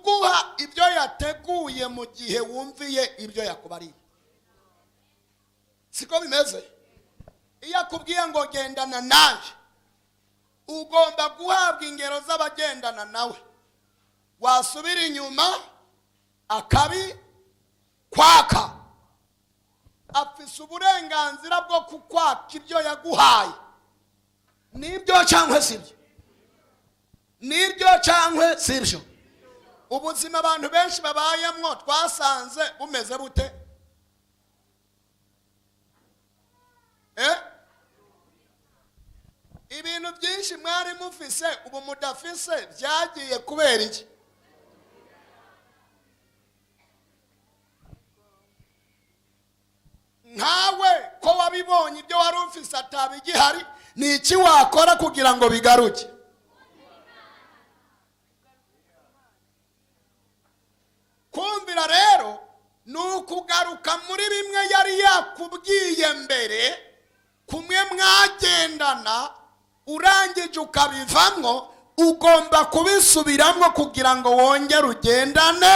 Kuguha ibyo yateguye mu gihe wumviye ibyo yakubariye. Siko bimeze? Iyo akubwiye ngo gendana nanjye, ugomba guhabwa ingero z'abagendana nawe. Wasubira inyuma akabi kwaka. Afise uburenganzira bwo kukwaka ibyo yaguhaye. Nibyo cyangwa sibyo? Nibyo cyangwa sibyo? Ubuzima abantu benshi babayemwo twasanze bumeze bute? Ibintu byinshi mwari mufise ubu mudafise byagiye kubera iki? Nkawe ko wabibonye ibyo wari ufise atabigihari, ni iki wakora kugira ngo bigaruke? Kumvira rero ni ukugaruka muri bimwe yari yakubwiye mbere, kumwe mwagendana, urangije ukabivamwo, ugomba kubisubiramwo kugira ngo wongere ugendane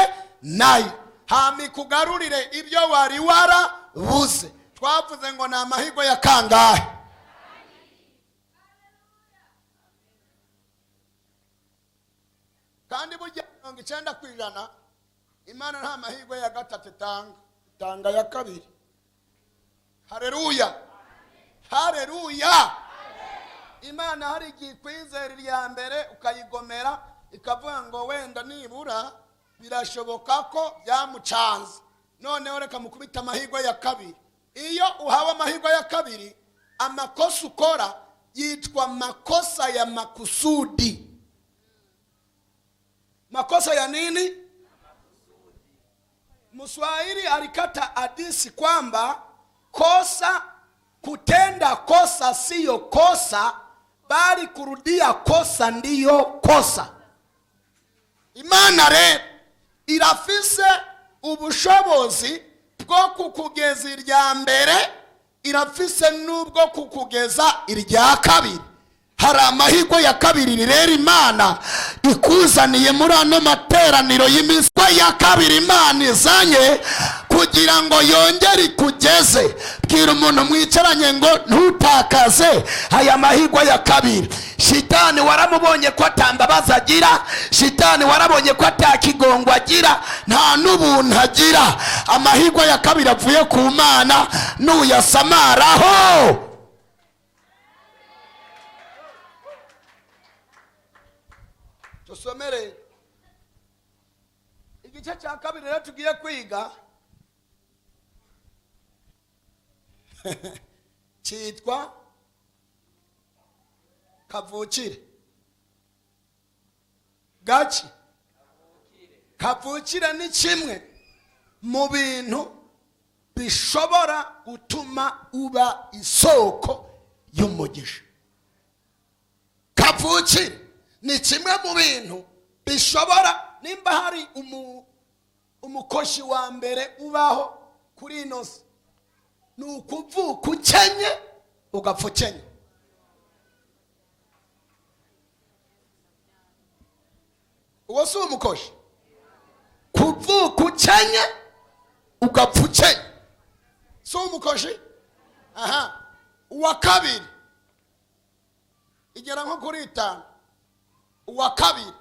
nayo, hama ikugarurire ibyo wari warabuze. Twavuze ngo ni amahirwe ya kangahe? Kandi burya 90% Imana nta mahirwe ya gatatu itanga, itanga ya kabiri. Haleluya, haleluya. Imana hari igihe ikwizera irya mbere ukayigomera, ikavuga ngo wenda nibura birashoboka ko byamucanze, noneho reka mukubite amahirwe ya kabiri. Iyo uhawe amahirwe ya kabiri, amakosa ukora yitwa makosa ya makusudi. Makosa ya nini? Mswahili alikata hadisi kwamba kosa, kutenda kosa siyo kosa, bali kurudia kosa ndiyo kosa. Imana rero irafise ubushobozi bwo kukugeza irya mbere, irafise n'ubwo kukugeza irya kabiri. Hari amahirwe ya kabiri rero Imana ikuzaniye muri ano materaniro y'iminsi ya kabiri, Imana izanye kugira ngo yongere ikugeze. Bwira umuntu mwicaranye ngo ntutakaze aya mahirwe ya kabiri. Shitani waramubonye ko atambabazi agira, shitani warabonye ko atakigongo agira, nta n'ubuntu agira. Amahirwe ya kabiri avuye ku Mana nuyasamaraho. Tusomere igice cya kabiri rero tugiye kwiga cyitwa kavukire. Gaki kavukire ni kimwe mu bintu bishobora gutuma uba isoko y'umugisha. Kavukire ni kimwe mu bintu bishobora, nimba hari umukoshi wa mbere ubaho kuri ino si, ni ukuvuka ukenye ugapfa ukenye. Uwo si umukoshi? Kuvuka ukenye ugapfa ukenye si umukoshi? Aha, uwa kabiri igera nko kuri itanu. Uwa kabiri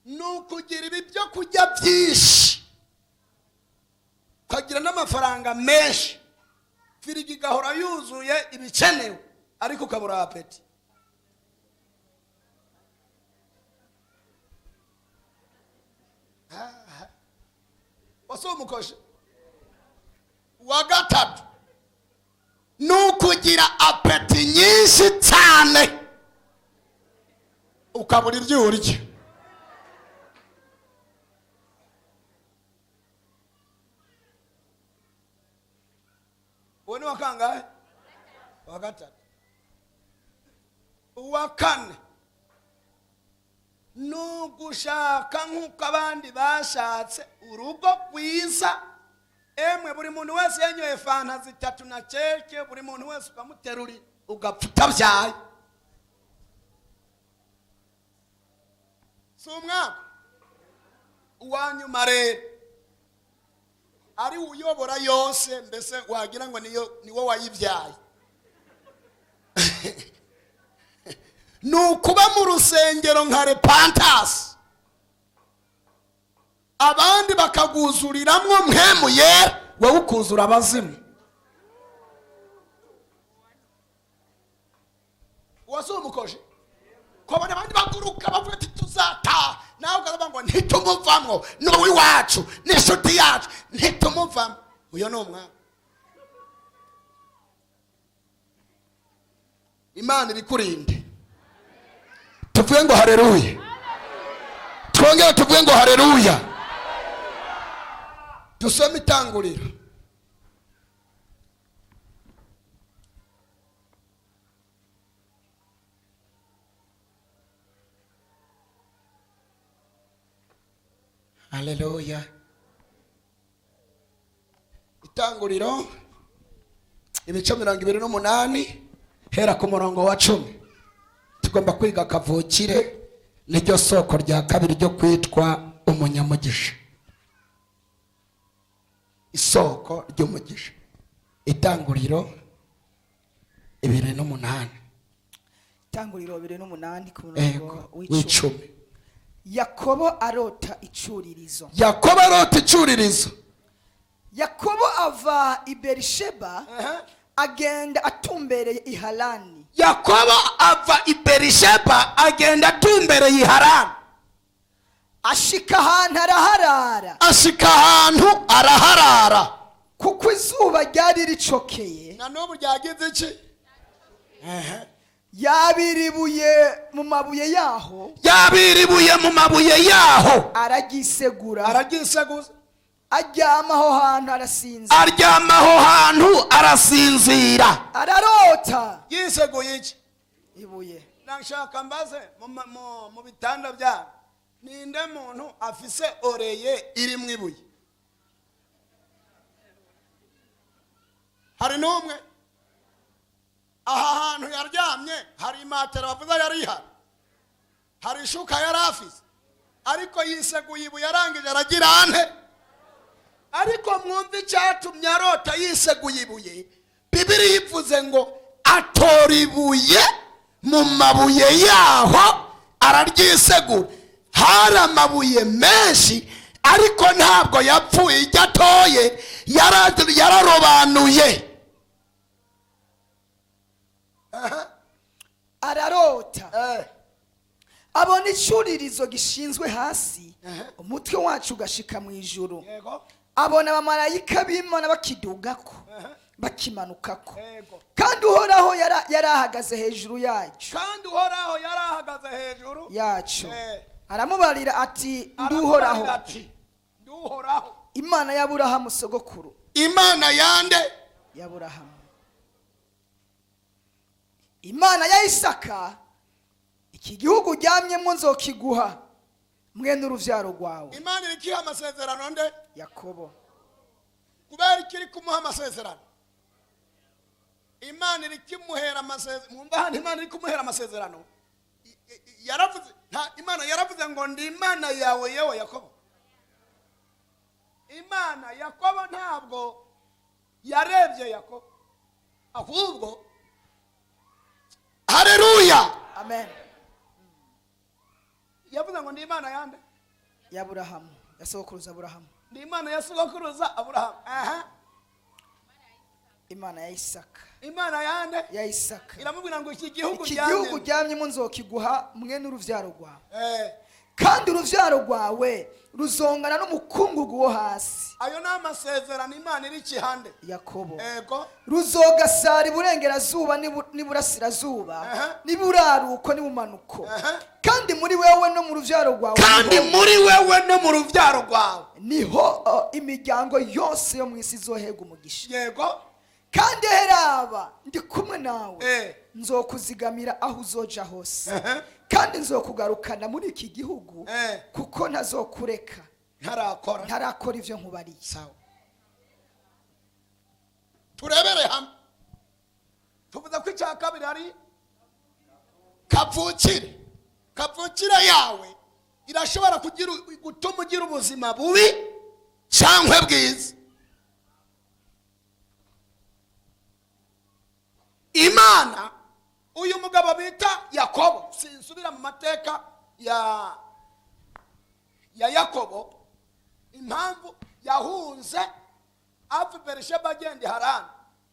ni ukugira ibi byo kurya byinshi, ukagira n'amafaranga menshi, firigo igahora yuzuye ibikenewe, ariko ukabura appétit. Wase umukoshi? Uwa gatatu ni ukugira appétit nyinshi cyane, ukabura ibyo urya. Uwo ni wa kangahe? Wa gatatu. Uwa kane ni ugushaka nk'uko abandi bashatse urugo rwiza, emwe buri muntu wese yanyoye fanta zitatu na keke, buri muntu wese ukamuterura, ugapfa utabyaye. Si umwaka uwa nyuma rero ari uyobora yose, mbese wagira ngo niyo niwo wayibyaye, ni ukuba mu rusengero nka repentance, abandi bakaguzuriramwo Mpwemu Yera, wowe ukuzura abazimu. Uwasi umukoje kubona abandi baguruka bavuga ati tuzataha, nawe ukavuga ngo ntitumuvamwo, ni uw'iwacu, ni inshuti yacu, ntitumuvamo. Uyo ni umwami. Imana ibikurinde. Tuvuge ngo haleluya. Twongere tuvuge ngo haleluya. Dusome Itanguriro. Haleluya. Itanguriro ibice 28, hera ku murongo wa 10. Tugomba kwiga kavukire, niryo soko rya kabiri ryo kwitwa umunyamugisha, isoko ry'umugisha. Itanguriro 28. Itanguriro 28 ku murongo w'icumi. W'icumi. Yakobo arota icuririzo. Yakobo arota icuririzo. Yakobo ava i Berisheba, agenda atumbereye i Harani. Yakobo ava i Berisheba, agenda atumbereye i Harani. Ashika ahantu araharara. Ashika ahantu araharara. Kuko izuba ryari ricokeye. Na n'ubu ryagize iki? Yabira ibuye mu mabuye yaho. Yabira ibuye mu mabuye yaho. Araryisegura. Araryiseguza. Aryama aho hantu arasinzira. Aryama aho hantu arasinzira. Ararota. Yiseguye iki? Ibuye. Nashaka mbaze mu bitanda byabo, ninde muntu afise oreiller iri mu ibuye? Hari n'umwe? Aha hantu yaryamye hari imatera bavuze yari ihari, hari ishuka yari afise, ariko yiseguye ibuye, arangije aragira ante? Ariko mwumve icyatumye arota yiseguye ibuye. Bibiri ivuze ngo atora ibuye mu mabuye yaho araryisegura. Hari amabuye menshi, ariko ntabwo yapfuye. Ijya atoye yararobanuye. Ararota, abona icuririzo gishinzwe hasi, umutwe wacu ugashika mu ijuru. Abona abamarayika b'Imana bakidugako, bakimanukako. Kandi Uhoraho yari ahagaze hejuru yacu. Kandi Uhoraho yari ahagaze hejuru yacu. Aramubarira ati: "Nduhoraho." Aramubarira ati: "Nduhoraho." Imana y'Aburahamu sogokuru. Imana yande? Y'Aburahamu, Imana ya Isaka. Iki gihugu uryamyemo nzokiguha mwe n'uruvyaro rwawe. Imana iri kiha amasezerano nde? Yakobo. Kubera ikiri kumuha amasezerano, Imana iri kimuhera amasezerano. Mwumva hano Imana iri kumuhera amasezerano. Yaravuze Imana yaravuze ngo: "Ndi Imana yawe, yewe Yakobo." Imana Yakobo ntabwo yarebye Yakobo, ahubwo, haleluya, Amen. Yavuze ngo: "Ndi Imana yande?" Y'Aburahamu, ya sogokuruza Aburahamu. Ndi Imana ya sogokuruza Aburahamu. Aha. Imana ya Isaka. Imana yande? Ya Isaka. Iramubwira ngo: "Iki gihugu Iki gihugu uryamyemo." uryamyemo nzokiguha mwe n'uruvyaro rwawe. Kandi uruvyaro rwawe ruzongana n'umukungugu wo hasi. Ayo ni amasezerano Imana iri kihande? Yakobo. Ego. Ruzogasara iburengerazuba n'iburasirazuba, n'iburaruko n'ibumanuko. Kandi muri wewe no mu ruvyaro rwawe Kandi muri wewe no mu rubyaro rwawe niho imiryango yose yo mu isi izohega umugisha. Kandi heraba, ndi kumwe nawe, nzokuzigamira aho uzoja hose, kandi nzokugarukana muri iki gihugu, kuko ntazokureka ntarakora ntarakora ivyo nkubariye. Sawa, turebere hamwe. Tuvuze ko icya kabiri ari kavukire. Kavukire yawe. irashobora gutuma ugira ubuzima bubi cyangwa bwiza. Imana, uyu mugabo bita Yakobo, sinsubira mu mateka ya Yakobo, impamvu yahunze ava Berisheba agenda i Harani,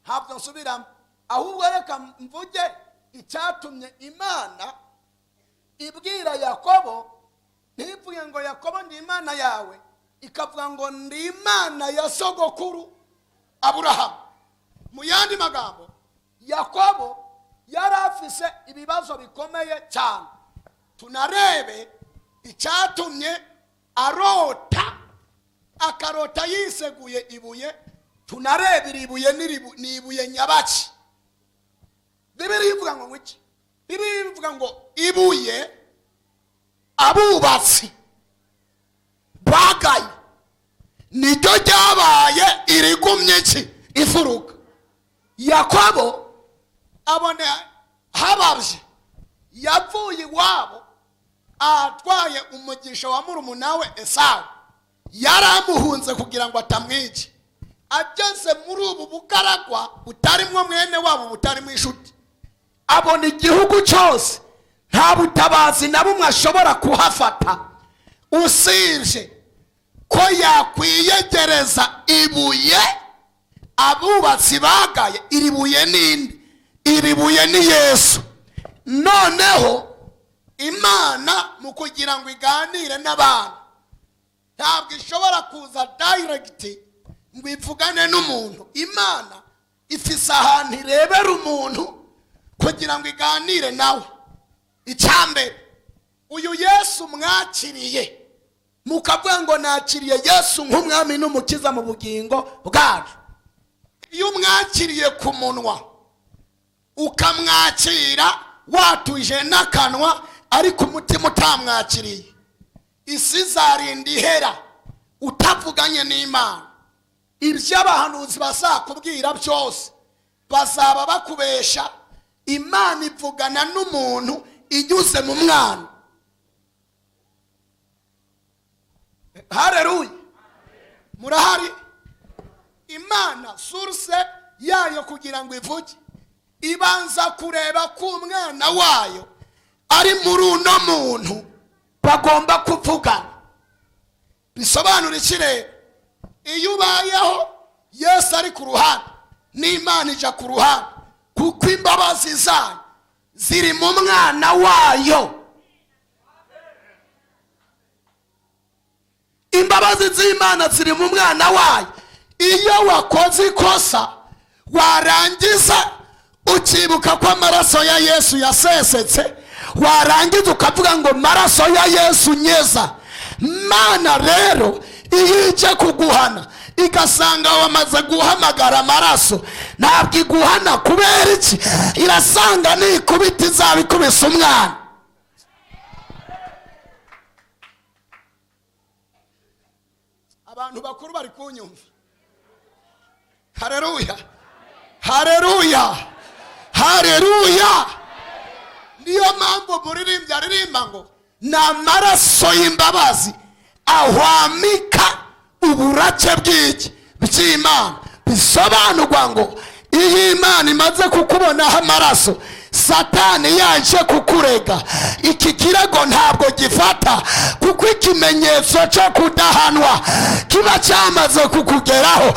ntabwo nsubiramo, ahubwo reka mvuge icyatumye Imana ibwira Yakobo, ntivuge ngo Yakobo ndi Imana yawe, ikavuga ngo ndi Imana ya sogokuru Aburahamu. Mu yandi magambo, Yakobo yari afise ibibazo bikomeye cyane. Tunarebe icyatumye arota, akarota yiseguye ibuye. Tunarebera ibuye ni ibuye nyabaki. Bibiliya ivuga ngo iki? Bibiliya ivuga ngo ibuye abubatsi bagaye niryo ryabaye irigumye iki imfuruka. Yakobo abone hababye, yavuye iwabo atwaye umugisha wa murumuna we Esawu, yaramuhunze kugira ngo atamwice. Ageze muri ubu bugaragwa butarimo mwene wabo, butarimo inshuti, abona igihugu cyose nta butabazi na bumwe ashobora kuhafata, usibye ko yakwiyegereza ibuye abubatsi bagaye. Iri buye ninde? Iri buye ni Yesu. Noneho Imana mu kugira ngo iganire n'abantu, ntabwo ishobora kuza direct ngo ivugane n'umuntu. Imana ifise ahantu irebera umuntu kugira ngo iganire nawe. Icyambere, uyu Yesu mwakiriye mukavuga ngo nakiriye Yesu nk'umwami n'umukiza mu bugingo bwacu. Iyo umwakiriye ku munwa, ukamwakira watuje n'akanwa, ariko umutima utamwakiriye, isi izarinda ihera utavuganye n'Imana. Ibyo abahanuzi bazakubwira byose bazaba bakubesha. Imana ivugana n'umuntu inyuze mu mwana. Haleluya, murahari? Imana source yayo kugira ngo ivuge, ibanza kureba ko umwana wayo ari muri uno muntu bagomba kuvugana. Bisobanura iki rero? Iyo ubayeho Yesu ari ku ruhande n'Imana ija ku ruhande, kuko imbabazi zayo ziri mu mwana wayo. Imbabazi z'Imana ziri mu mwana wayo. Iyo wakoze ikosa warangiza ukibuka ko amaraso ya Yesu yasesetse, warangiza ukavuga ngo maraso ya Yesu nyeza. Mana rero iyo ije kuguhana igasanga wamaze guhamagara amaraso, ntabwo iguhana. Kubera iki? Irasanga nikubita izabikubisa umwana. Abantu bakuru bari kunyumva. Haleluya, haleluya, haleluya. Niyo mpamvu muririmbyi aririmba ngo ni amaraso y'imbabazi ahwamika uburake bw'iki by'Imana. Bisobanurwa ngo iyo Imana imaze kukubonaho amaraso, Satani yaje kukurega, iki kirego ntabwo gifata, kuko ikimenyetso cyo kudahanwa kiba cyamaze kukugeraho.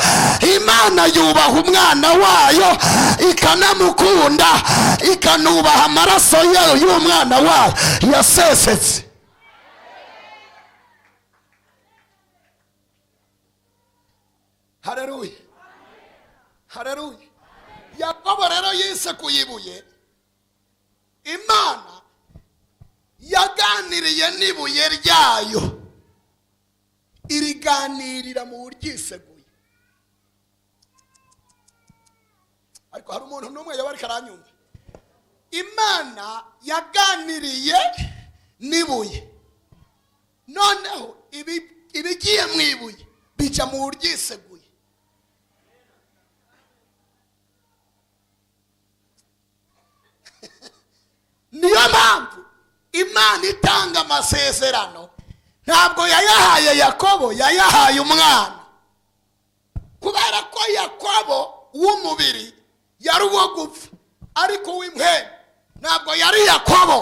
Imana yubaha umwana wayo, ikanamukunda, ikanubaha amaraso yayo y'umwana wayo yasesetse. Haleluya, haleluya. Yakobo rero yise kuyibuye. Imana yaganiriye n'ibuye ryayo, iriganirira mu buryiseguye. Ariko hari umuntu n'umwe yaba ariko aranyumva. Imana yaganiriye n'ibuye, noneho ibigiye mu ibuye bija mu buryiseguye. Niyo mpamvu Imana itanga amasezerano Ntabwo yayahaye Yakobo, yayahaye umwana, kubera ko Yakobo w'umubiri yari uwo gupfa, ariko uw'impwemu ntabwo yari Yakobo,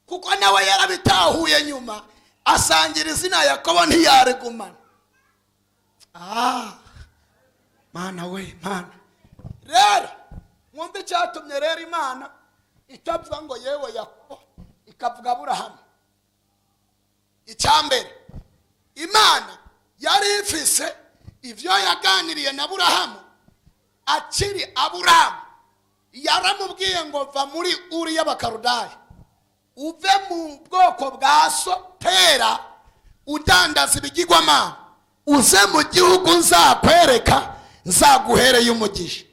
kuko nawe yarabitahuye nyuma asangira izina Yakobo ntiyarigumana. Mana we, mana. Rero mwumve icyatumye rero Imana itavuga ngo yewe Yakobo, ikavuga Aburahamu. Icyambere, Imana yari ifise ibyo yaganiriye na Aburahamu akiri Aburahamu. Yaramubwiye ngo va muri Uri y'Abakarudaya, uve mu bwoko bwa so Tera udandaza ibigirwamana, uze mu gihugu nzakwereka, nzaguhereye umugisha.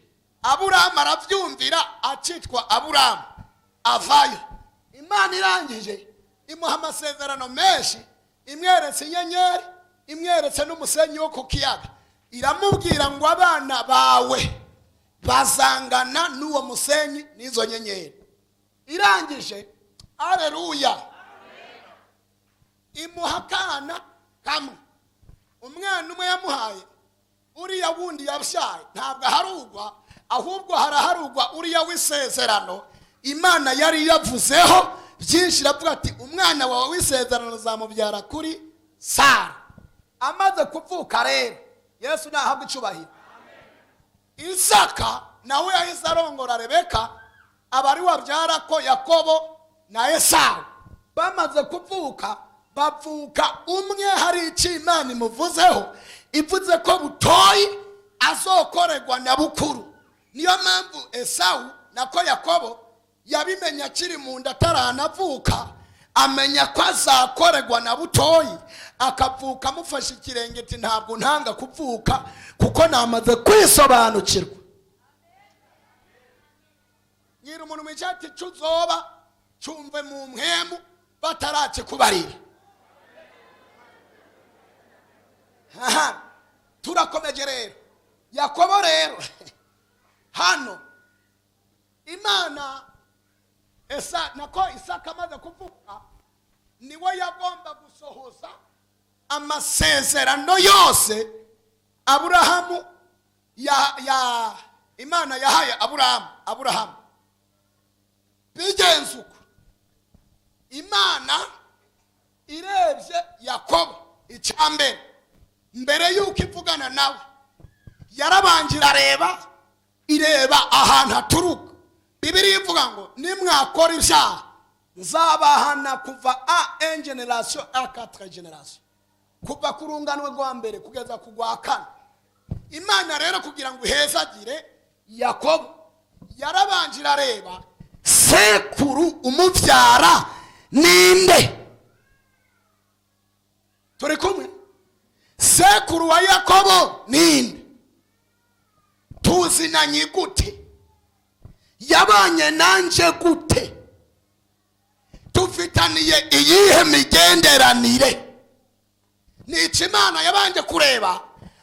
Aburahamu arabyumvira, akitwa Aburahamu, avayo. Imana irangije imuha amasezerano menshi, imweretse inyenyeri, imweretse n'umusenyi wo ku kiyaga. Iramubwira ngo abana bawe bazangana n'uwo musenyi n'izo nyenyeri. Irangije, aleluya, imuha akana kamwe. Umwana umwe yamuhaye, uriya wundi yabyaye ntabwo aharugwa, ahubwo haraharugwa uriya w'isezerano Imana yari yavuzeho byinshi. Iravuga ati umwana wawe w'isezerano uzamubyara kuri Sara. Amaze kuvuka rero, Yesu nahabwa icubahiro, Isaka nawe yahise arongora Rebeka, aba ari wabyara ko Yakobo na Esawu. Bamaze kuvuka, bavuka umwe hari icyo Imana imuvuzeho, ivuze ko butoyi azokorerwa na bukuru. Niyo mpamvu Esawu nako Yakobo yabimenya akiri mu nda, ataranavuka, amenya ko azakorerwa na butoyi, akavuka amufashe ikirenge ati ntabwo ntanga kuvuka kuko namaze kwisobanukirwa. Nyira umuntu mwicaye ati icyo uzoba cyumve mu mpwemu batarakikubarira. Aha turakomeje rero. Yakobo rero hano Imana esa nako Isaka amaze kuvuka niwe yagomba gusohoza amasezerano yose Aburahamu ya Imana yahaye Aburahamu. Bigenze uko, Imana irebye Yakobo icyambere, mbere yuko ivugana nawe yarabangira areba, ireba ahantu haturuka. Bibiliya ivuga ngo nimwakora ibyaha nzabahana kuva a un generation a quatre generation, kuva ku rungano rwa mbere kugeza ku rwa kane. Imana rero kugira ngo ihezagire Yakobo yarabangira areba sekuru umubyara ninde. Turi kumwe? Sekuru wa Yakobo ninde? Tuzinanye gute? Yabanye nanje gute? Tufitaniye iyihe migenderanire? Ni Imana yabanje kureba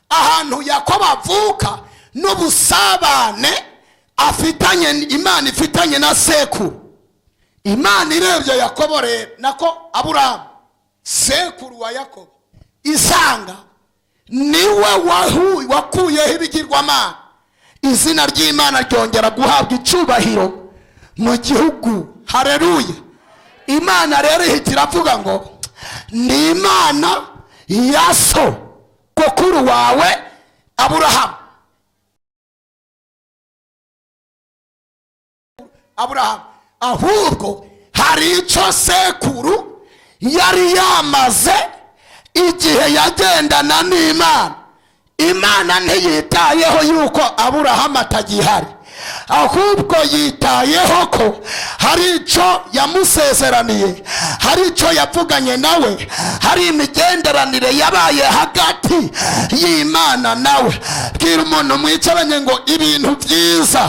ahantu Yakobo avuka n'ubusabane afitanye, Imana ifitanye na sekuru. Imana irebye Yakobo rero nako Aburahamu sekuru wa Yakobo, isanga niwe wakuyeho ibigirwamana, izina ry'Imana ryongera guhabwa icubahiro mu gihugu. Haleluya. Imana rero ihita iravuga ngo ni Imana ya so gukuru wawe Aburahamu. Aburahamu ahubwo hari icyo sekuru yari yamaze igihe yagendana n'Imana. Imana ntiyitayeho yuko Aburahamu atagihari, ahubwo yitayeho ko hari icyo yamusezeraniye, hari icyo yavuganye nawe, hari imigenderanire yabaye hagati y'Imana nawe. Bwira umuntu mwicaranye ngo ibintu byiza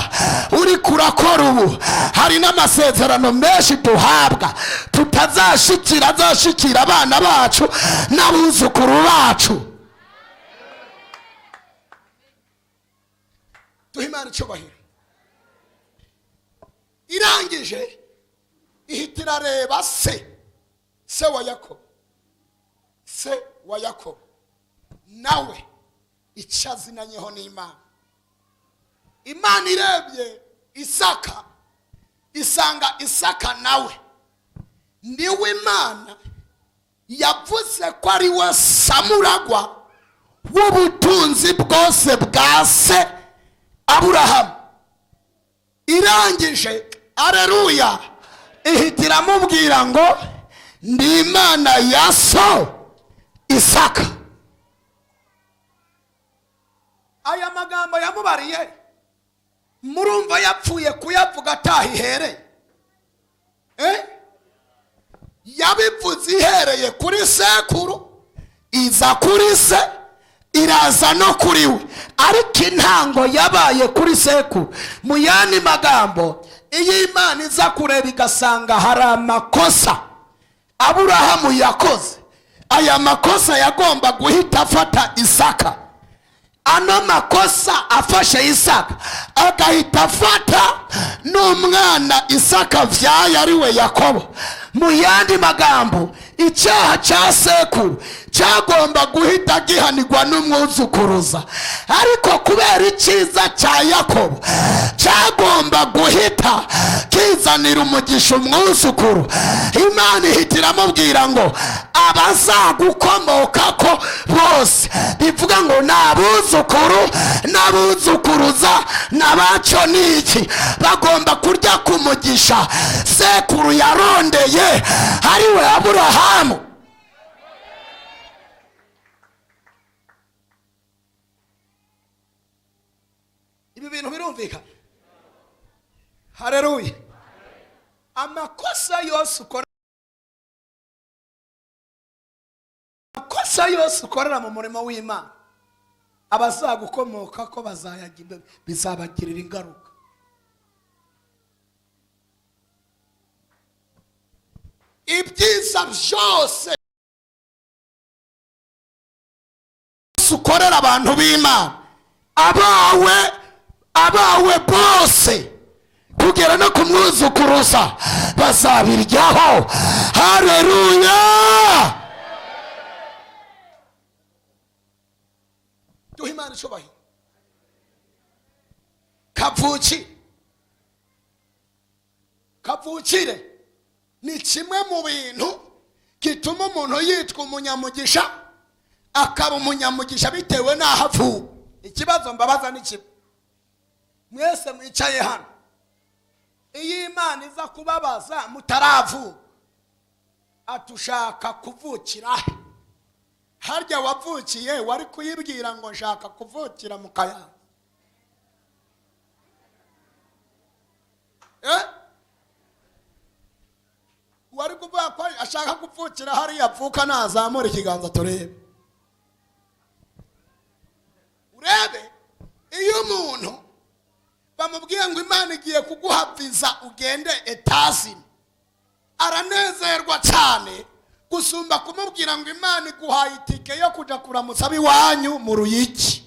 uri kurakora ubu, hari n'amasezerano menshi duhabwa tutazashikira, azashikira abana bacu n'abuzukuru bacu. Duhe Imana icyubahiro. Irangije ihita irareba se Se wa Yakobo, se wa Yakobo nawe icyo azinanyeho n'Imana. Imana irebye Isaka isanga Isaka nawe niwe Imana yavuze ko ari we samuragwa w'ubutunzi bwose bwa se Aburahamu. Irangije, aleluya, ihita iramubwira ngo ndi Imana ya so Isaka. Aya magambo yamubariye murumva yapfuye kuyavuga atahihereye. Yabivuze ihereye kuri sekuru, iza kuri se, iraza no kuri we, ariko intango yabaye kuri sekuru. Mu yandi magambo, iyo Imana iza kureba igasanga hari amakosa Aburahamu yakoze, aya makosa yagomba guhita afata Isaka. Ano makosa afashe Isaka agahita afata n'umwana Isaka avyaye ari we Yakobo. Mu yandi magambo, icyaha cya sekuru cyagomba guhita gihanirwa n'umwuzukuruza, ariko kubera icyiza cya Yakobo cyagomba guhita kizanira umugisha umwuzukuru, Imana ihita iramubwira ngo abazagukomokako bose, bivuga ngo ni abuzukuru n'abuzukuruza n'abaco n'iki, bagomba kurya ku mugisha sekuru yarondeye ariwe Aburahamu. Ibi bintu birumvikana. Haleluya. Amakosa yose ukora, amakosa yose ukorera mu murimo w'Imana, abazagukomoka ko bazayagira, bizabagirira ingaruka. Ibyiza byose ukorera abantu b'Imana, abawe bose kugera no kumwuzukuruza bazabiryaho. Haleluya. Duhe Imana icubahiro. Kavukire ni kimwe mu bintu gituma umuntu yitwa umunyamugisha, akaba umunyamugisha bitewe n'aho avuka. Ikibazo mbabaza ni kimwe, mwese mwicaye hano, iyo Imana iza kubabaza mutaravuka, atushaka kuvukira he? Harya wavukiye wari kuyibwira ngo nshaka kuvukira mu Kayanza? Wari kuvuga ko ashaka kuvukira hariya avuka, nazamura ikiganza turebe. Urebe iyo umuntu bamubwiye ngo Imana igiye kuguha viza ugende Etazini, aranezerwa cyane gusumba kumubwira ngo Imana iguhaye itike yo kuja kuramutsa abiwanyu mu Ruyigi.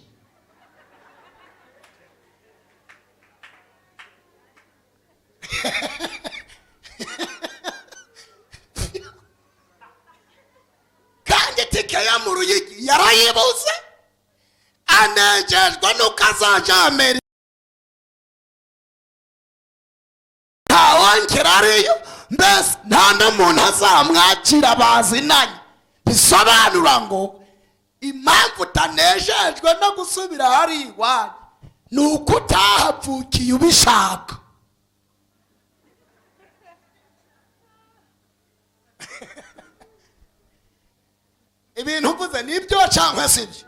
Kandi itike yo mu Ruyigi yarayibuze, anejejwe nuko azaja Amerika, ntawongera ariyo, mbese nta n'umuntu azamwakira bazinanye. Bisobanura ngo impamvu utanejejwe no gusubira hari iwanyu ni uko utahavukiye ubishaka. Ibintu mvuze nibyo cyangwa sibyo?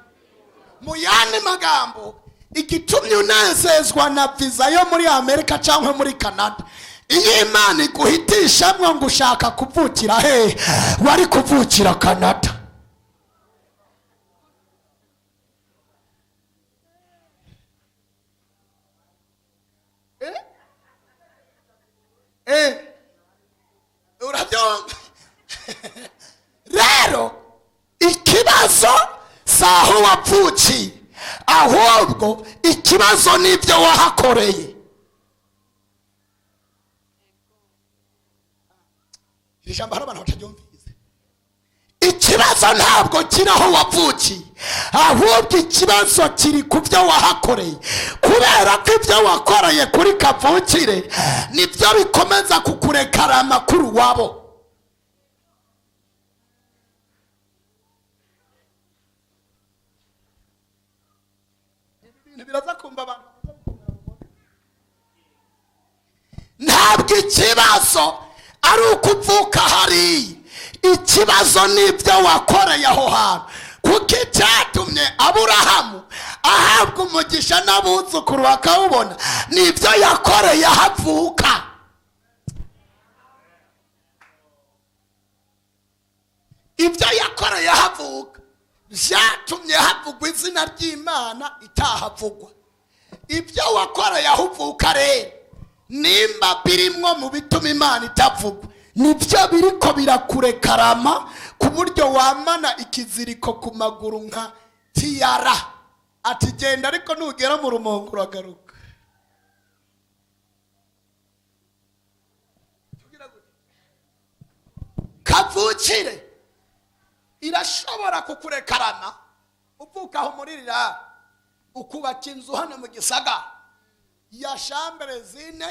Mu yandi magambo, igitumye unezezwa na viza yo muri Amerika cyangwa muri Canada, iyo Imana iguhitishamwo ngo ushaka kuvukira hehe, wari kuvukira Canada. Urabyumva? Rero ikibazo si aho wavukiye, ahubwo ikibazo n'ibyo wahakoreye. Iri jambo hari abantu bataryumvise. Ikibazo ntabwo kiri aho wavukiye, ahubwo ikibazo kiri ku byo wahakoreye, kubera ko ibyo wakoreye kuri kavukire nibyo bikomeza kukurekara amakuru wabo. Ibintu biraza kumva abantu. Ntabwo ikibazo ari ukuvuka hariya, ikibazo ni ibyo wakoreye aho hantu, kuko icyatumye Aburahamu ahabwa umugisha n'abuzukuru bakawubona ni ibyo yakoreye aho avuka. Ibyo yakoreye aho avuka byatumye havugwa izina ry'Imana itahavugwa. Ibyo wakoreye aho uvuka rero nimba birimwo mu bituma Imana itavugwa, nibyo biriko birakurekarama ku buryo wamana ikiziriko ku maguru nka tiyara, ati genda ariko nugera mu rumongo uragaruka. Kavukire irashobora kukurekarama uvuka aho muri rira, ukubaka inzu hano mu gisagara ya shambere zine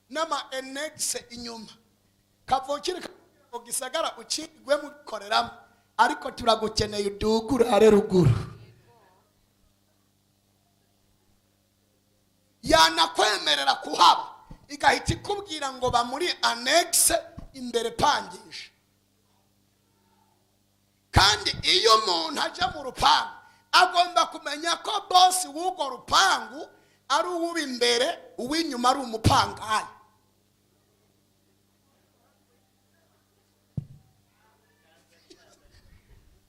n'ama annexe inyuma. Kavukire mu gisagara ucigwe mukoreramo, ariko turagukeneye udugure are ruguru. Yanakwemerera kuhaba igahita ikubwira ngo ba muri annexe imbere pangisha. Kandi iyo umuntu aje mu rupangu agomba kumenya ko bosi w'urwo rupangu ari uw'uba imbere, uw'inyuma ari umupangayi.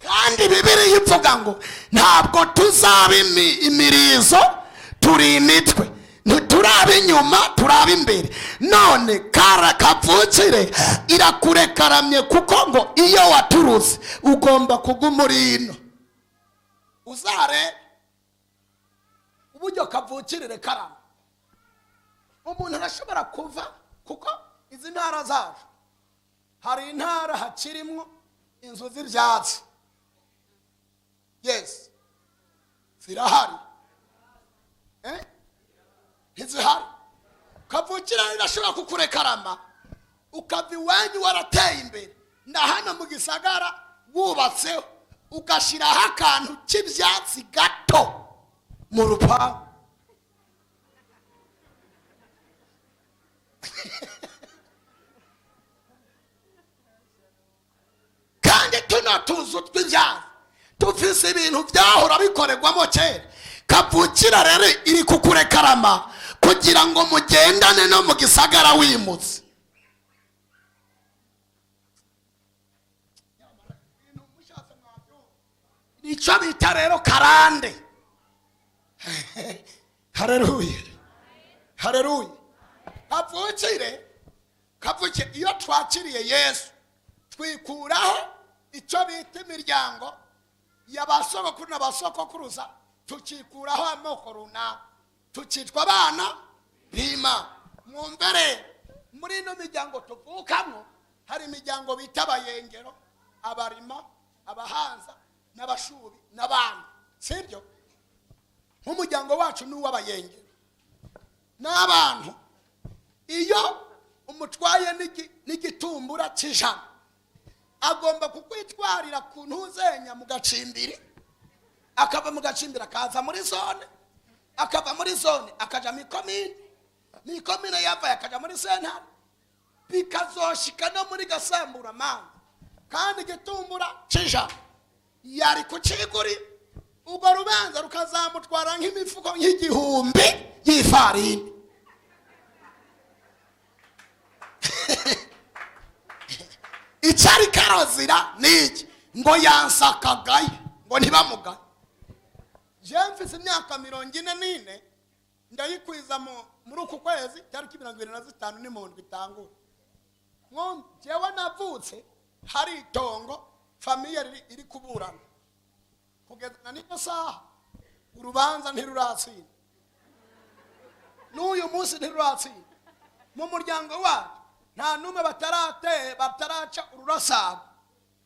Kandi Bibiliya ivuga ngo ntabwo tuzaba imirizo, turi imitwe, ntituraba inyuma turaba imbere. None kara kavukire irakurekaramye, kuko ngo iyo waturutse ugomba kuguma uri ino. Uzare uburyo kavukirire karama. Umuntu arashobora kuva, kuko izi ntara zacu hari intara hakirimwo inzu z'ibyatsi, yes zirahari, ntizihari. Kavukire irashobora kukurekarama ukava iwanyu warateye imbere, na hano mu gisagara wubatseho ugashyiraho akantu k'ibyatsi gato mu rupangu. Kandi tuno tuzu tw'ibyatsi tufise ibintu byahora bikorerwamo kera. Kavukira rero iri kukurekarama kugira ngo mugendane no mu gisagara wimutse. Nicyo bita rero karande. Haleluya, haleluya. Kavukire, kavukire iyo twakiriye Yesu twikuraho icyo bita imiryango y'abasogokuru n'abasogokuruza, tukikuraho amoko runaka, tukitwa abana b'Imana. Mwumve rero, muri ino miryango tuvukamo hari imiryango bita abayengero, abarima, abahanza n'abashubi n'abandi, sibyo? Nk'umuryango wacu ni uw'abayengero n'abantu. Iyo umutwaye n'igitumbura cy'ijana agomba kukwitwarira ku ntuzenya mu gacimbiri, akava mu gacimbiri akaza muri zone, akava muri zone akaja mu ikomine, mu ikomine yavaye akaja muri sentare, bikazoshika no muri gasamburamanga. Kandi igitumbura cy'ijana yari kucigurira, ubwo rubanza rukazamutwara nk'imifuko nk'igihumbi y'ifarini. Icyari karozira niki ngo yansakagaye ngo ntibamugaye. Je mfise imyaka 44 ndayikwiza muri uku kwezi tariki 25 ni mu ndwi itangura. Jewe navutse hari itongo famiye iri kuburana, kugeza na niyo saha urubanza ntiruratsinda, n'uyu munsi ntiruratsinda. Mu muryango wacu nta numwe bataraca ururasago,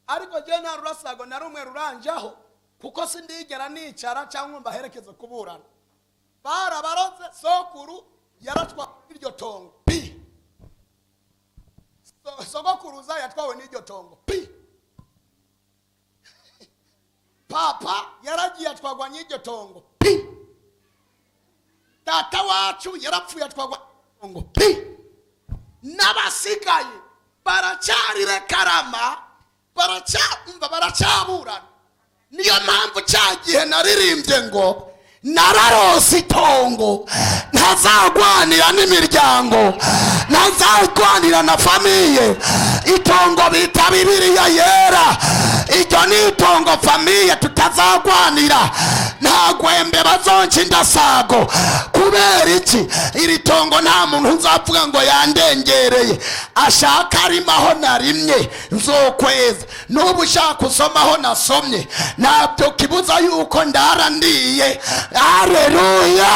Ariko jyewe nta rurasago na rumwe ruranjaho, kuko sindigera nicara cyangwa mbaherekeze kuburana. Barabaroze, sokuru yaratwawe n'iryo tongo pi, sogokuruza yatwawe n'iryo tongo pi, papa yaragiye atwagwa n'iryo tongo pi, data wacu yarapfuye atwagwa n'iryo tongo pi, n'abasigaye baracyarire karama, baracyumva, baracyaburana. Niyo mpamvu cya gihe naririmbye ngo nararose itongo ntazagwanira n'imiryango, ntazagwanira na famille. Itongo bita Bibiliya yera, iryo ni itongo famille tutazagwanira. Nta gwembe bazonca indasago. Kubera iki? Iri tongo nta muntu nzavuga ngo yandengereye. Ashaka arima aho narimye nzokweza, n'ubu ushaka usoma aho nasomye, ntabyo kibuza yuko ndara ndiye. Haleluya!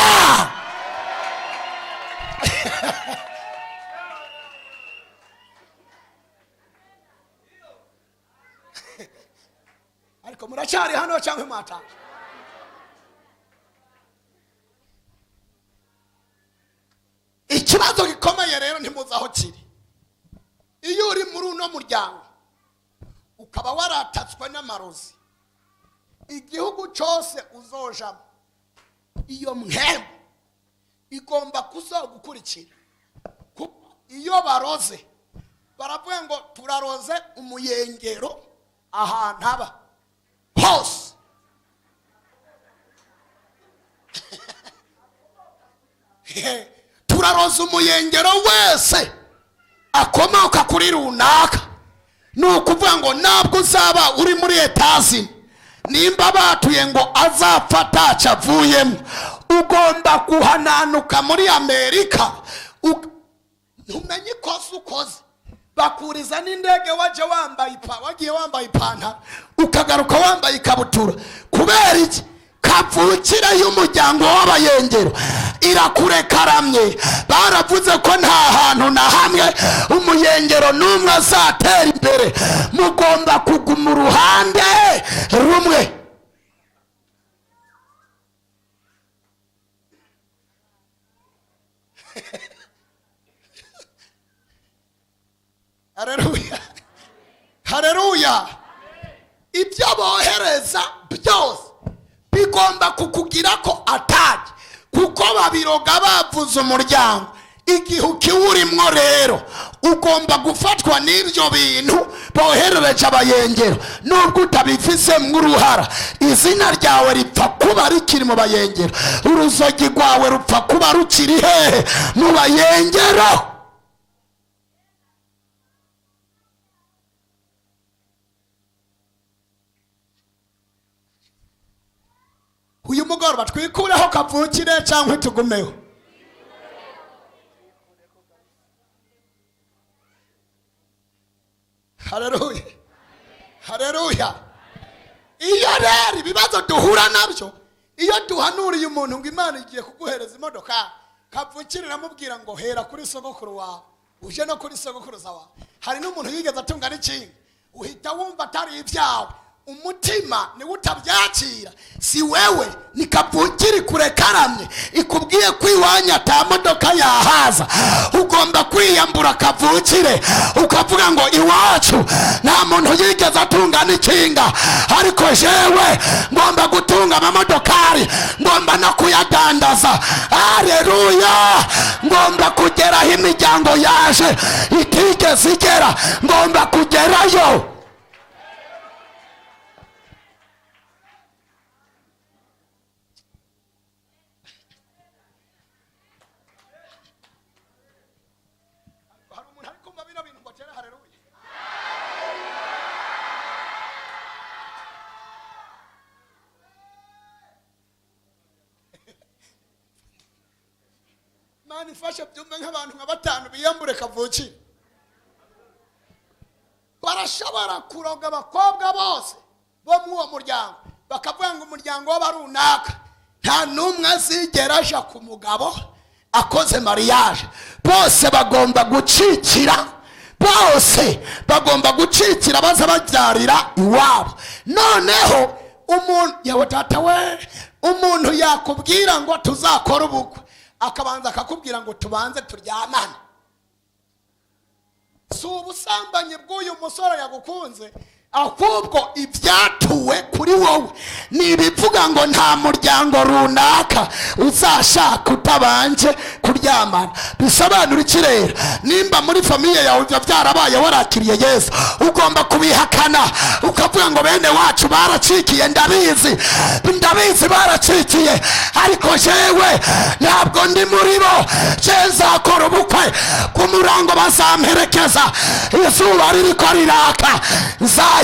Ariko muracyari hano cyangwa mwataje? Ikibazo gikomeye rero ntimuzi aho kiri. Iyo uri muri uno muryango ukaba waratatswe n'amarozi, igihugu cyose uzojamo iyo mpemu igomba kuzogukurikira. Kuko iyo baroze baravuga ngo turaroze umuyengero ahantu aba hose. Turaroza umuyengero wese akomoka kuri runaka. Ni ukuvuga ngo ntabwo uzaba uri muri etazi, nimba batuye ngo azapfa ataco avuyemo, ugomba guhananuka muri Amerika. Ntumenye ikosa ukoze, bakuriza n'indege waje wambaye wagiye wambaye ipantaro ukagaruka wambaye ikabutura. Kubera iki? Kavukire y'umuryango w'abayengero irakurekaramye. Baravuze ko nta hantu na hamwe umuyengero n'umwe azatera imbere, mugomba kuguma uruhande rumwe. Haleluya, haleluya. Ibyo bohereza byose bigomba kukugira ko ataje, kuko babiroga bavuze umuryango. Igihe ukiwurimwo rero ugomba gufatwa n'ibyo bintu boherereje abayengero, nubwo utabifisemo uruhara. Izina ryawe ripfa kuba rikiri mu bayengero, uruzogi rwawe rupfa kuba rukiri hehe? Mu bayengero. Uyu mugoroba twikureho kavukire cyangwa tugumeho? Haleluya, haleluya. Iyo rero ibibazo duhura nabyo, iyo duhanuriye umuntu ngo Imana igiye kuguhereza imodoka, kavukire iramubwira ngo hera kuri sogokuru wawe uje no kuri sogokuruza wawe. Hari n'umuntu yigeze atunga n'ikinga, uhita wumva atari ibyawe, umutima niwe utabyakira, si wewe. Ni kavukire ikurekaranye, ikubwiye ko iwanyu ata modoka yahaza. Ugomba kwiyambura kavukire ukavuga ngo iwacu nta muntu yigeze atunga n'ikinga, ariko jewe ngomba gutunga amamodokari, ngomba no kuyadandaza. Haleluya! Ngomba kugeraho imiryango yaje itigeze igera, ngomba kugerayo. Hari umuntu ari kumva bino bintu ngo atere haleluya? Imana ifashe byumve nk'abantu nka batanu biyambure kavukire. Barashobora kuroga abakobwa bose bo muri uwo muryango, bakavuga ngo umuryango w'abarunaka nta n'umwe azigera aja ku mugabo akoze mariage, bose bagomba gucikira Bose bagomba gucikira baza babyarira iwabo. Noneho umuntu yawe, data we, umuntu yakubwira ngo tuzakore ubukwe, akabanza akakubwira ngo tubanze turyamane. Si ubusambanyi bw'uyu musore yagukunze, ahubwo ibyatuwe kuri wowe ni ibivuga ngo nta muryango runaka uzashaka utabanje kuryamana. Bisobanura iki rero? Nimba muri famille yawe ibyo byarabaye, warakiriye Yesu, ugomba kubihakana, ukavuga ngo bene wacu baracikiye, ndabizi, ndabizi baracikiye, ariko jewe ntabwo ndi muri bo. Je nzakora ubukwe ku murango, bazamperekeza, izuba ririko riraka nzagenda.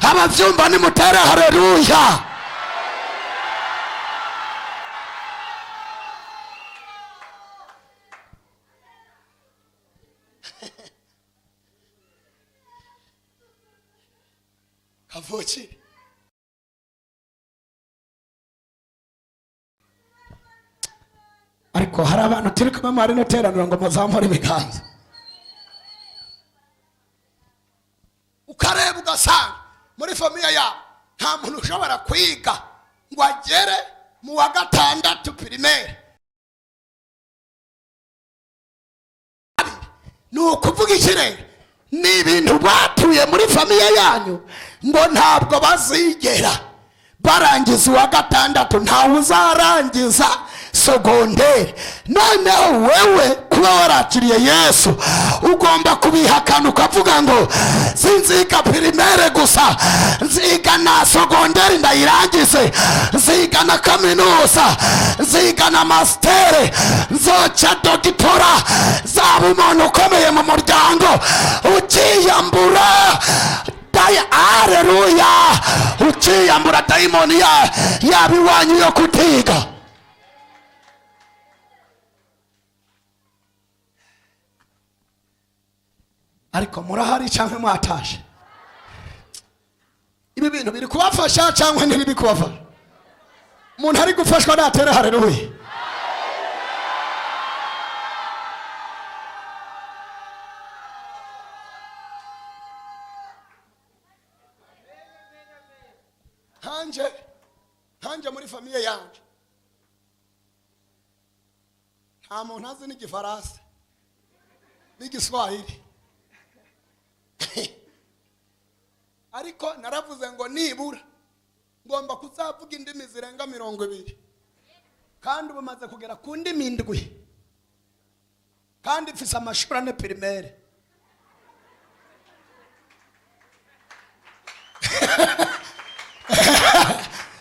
Ababyumva nimutere haleluya. Kavukire, ariko hari abantu turi kumwe muri rino teraniro ngo muzamure ibiganza. Ukareba ugasanga muri famille yabo nta muntu ushobora kwiga ngo agere mu wa gatandatu primaire. Ni ukuvuga iki rero? Ni ibintu batuye muri famille yanyu ngo ntabwo bazigera barangiza uwa gatandatu, ntawe uzarangiza secondaire. Noneho wewe kuba warakiriye Yesu, ugomba kubihakana, ukavuga ngo sinziga primaire gusa, nziga na secondaire ndayirangize, nziga na kaminuza, nziga na master, nzoca doctorat, zaba umuntu ukomeye mu muryango. Ukiyambura daya, aleluya, ukiyambura dayimoni yaba iwanyu yo kutiga. Ariko murahari cyangwa mwatashe? Ibi bintu biri kubafasha cyangwa ntibiri kubafasha? Umuntu ari gufashwa natera haleluya. Hanje muri famille yanje nta muntu azi n'igifaransa n'igiswahili, ariko naravuze ngo nibura ngomba kuzavuga indimi zirenga 20, kandi ubu maze kugera ku ndimi 7, kandi mfise amashuri 4 primaire.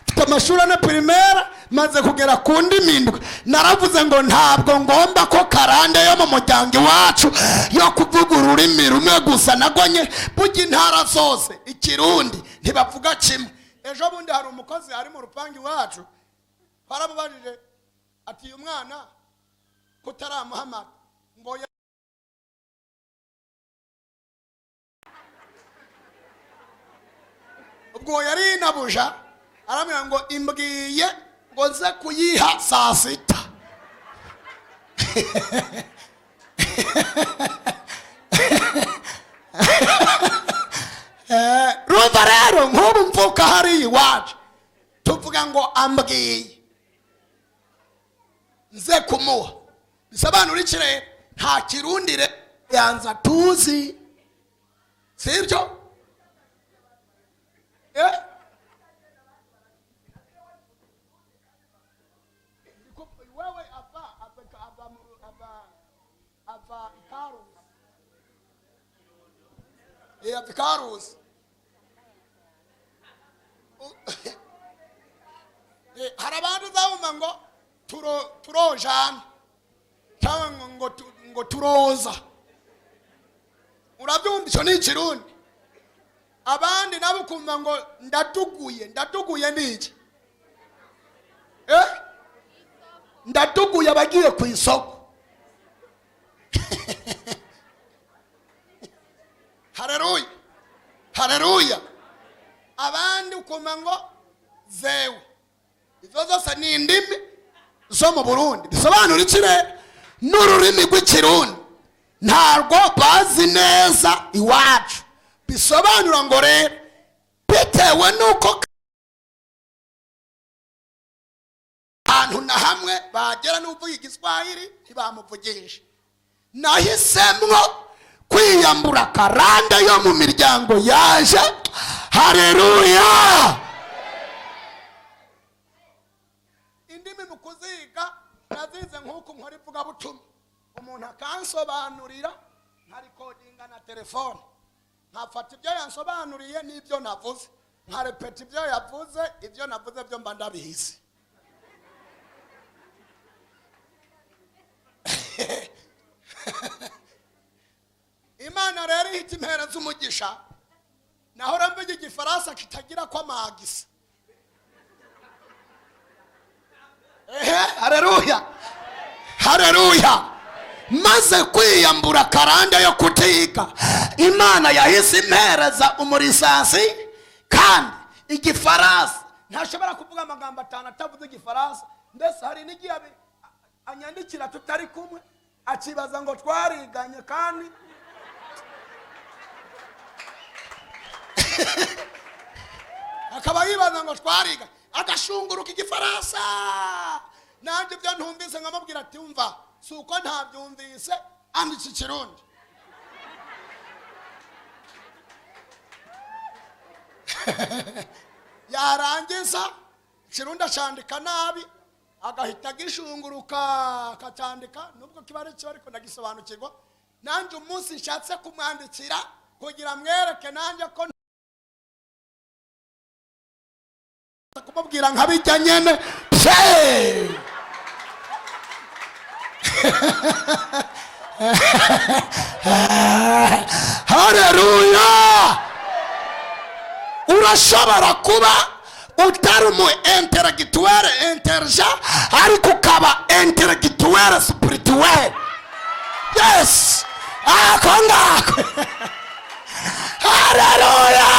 Mfite amashuri 4 primaire, maze kugera ku ndimi 7. Naravuze ngo ntabwo ngomba ko karande yo mu muryango iwacu yo kuvuga ururimi rumwe gusa nagonye burya intara zose ikirundi ntibavuga kimwe. Ejo bundi hari umukozi ari mu rupangu iwacu, twaramubajije ati uyu mwana kutaramuhamara ngo ubwo yari inabuja, aramubwira ngo imbwiye ngo nze kuyiha saa sita. Rumva rero nk'ubu mvuka hariya iwacu tuvuga ngo ambwiye nze kumuha, bisobanura iki rero? Nta kirundi rero yanza tuzi, sibyo? Wewe ava Ikarusi. Ava Ikarusi. Hari abantu uzabumva ngo turojana cyangwa ngo turoza, urabyumva? Icyo ni ikirundi. Abandi nabo ukumva ngo ndaduguye. Ndaduguye ni iki? Ndaduguye abagiye ku isoko. Haleluya, haleluya. Abandi ukumva ngo zewe. Izo zose ni indimi zo mu Burundi. Bisobanura iki rero? N'ururimi rw'ikirundi Ntabwo bazi neza iwacu. Bisobanura ngo rero bitewe n'uko ahantu na hamwe bagera n'uvuga Igiswahili ntibamuvugisha, nahisemwo kwiyambura karande yo mu miryango yaje. Hareruya! Indimi mu kuziga nazize nk'uko nkora ivugabutumwa, umuntu akansobanurira, nkarikodinga na telefone, nkafata ibyo yansobanuriye n'ibyo navuze, nkarepeta ibyo yavuze. Ibyo navuze byo mba ndabizi. Imana rero ihita impereza umugisha. Nahora mvuga Igifaransa kitagira ko amagisa. Ehe, hareruya, hareruya! Maze kwiyambura karande yo kutiga, Imana yahise impereza umurisansi, kandi Igifaransa ntashobora kuvuga amagambo atanu atavuze Igifaransa. Mbese hari n'igihe anyandikira tutari kumwe, akibaza ngo twariganye, kandi akaba yibaza ngo twariga, agashunguruka Igifaransa. Nanjye ibyo ntumvise nkamubwira ati: "Umva, si uko ntabyumvise, anditse Ikirundi." Yarangiza Ikirundi acandika nabi, agahita agishunguruka akacyandika, nubwo kiba ari kiba, ariko ndagisobanukirwa. Nanjye umunsi nshatse kumwandikira kugira mwereke nanjye ko kumubwira nka bijya nyene pye. Haleluya! Urashobora kuba utari umu intellectuel intelligent, ariko ukaba intellectuel spirituel. Yes, ako ngako. Haleluya!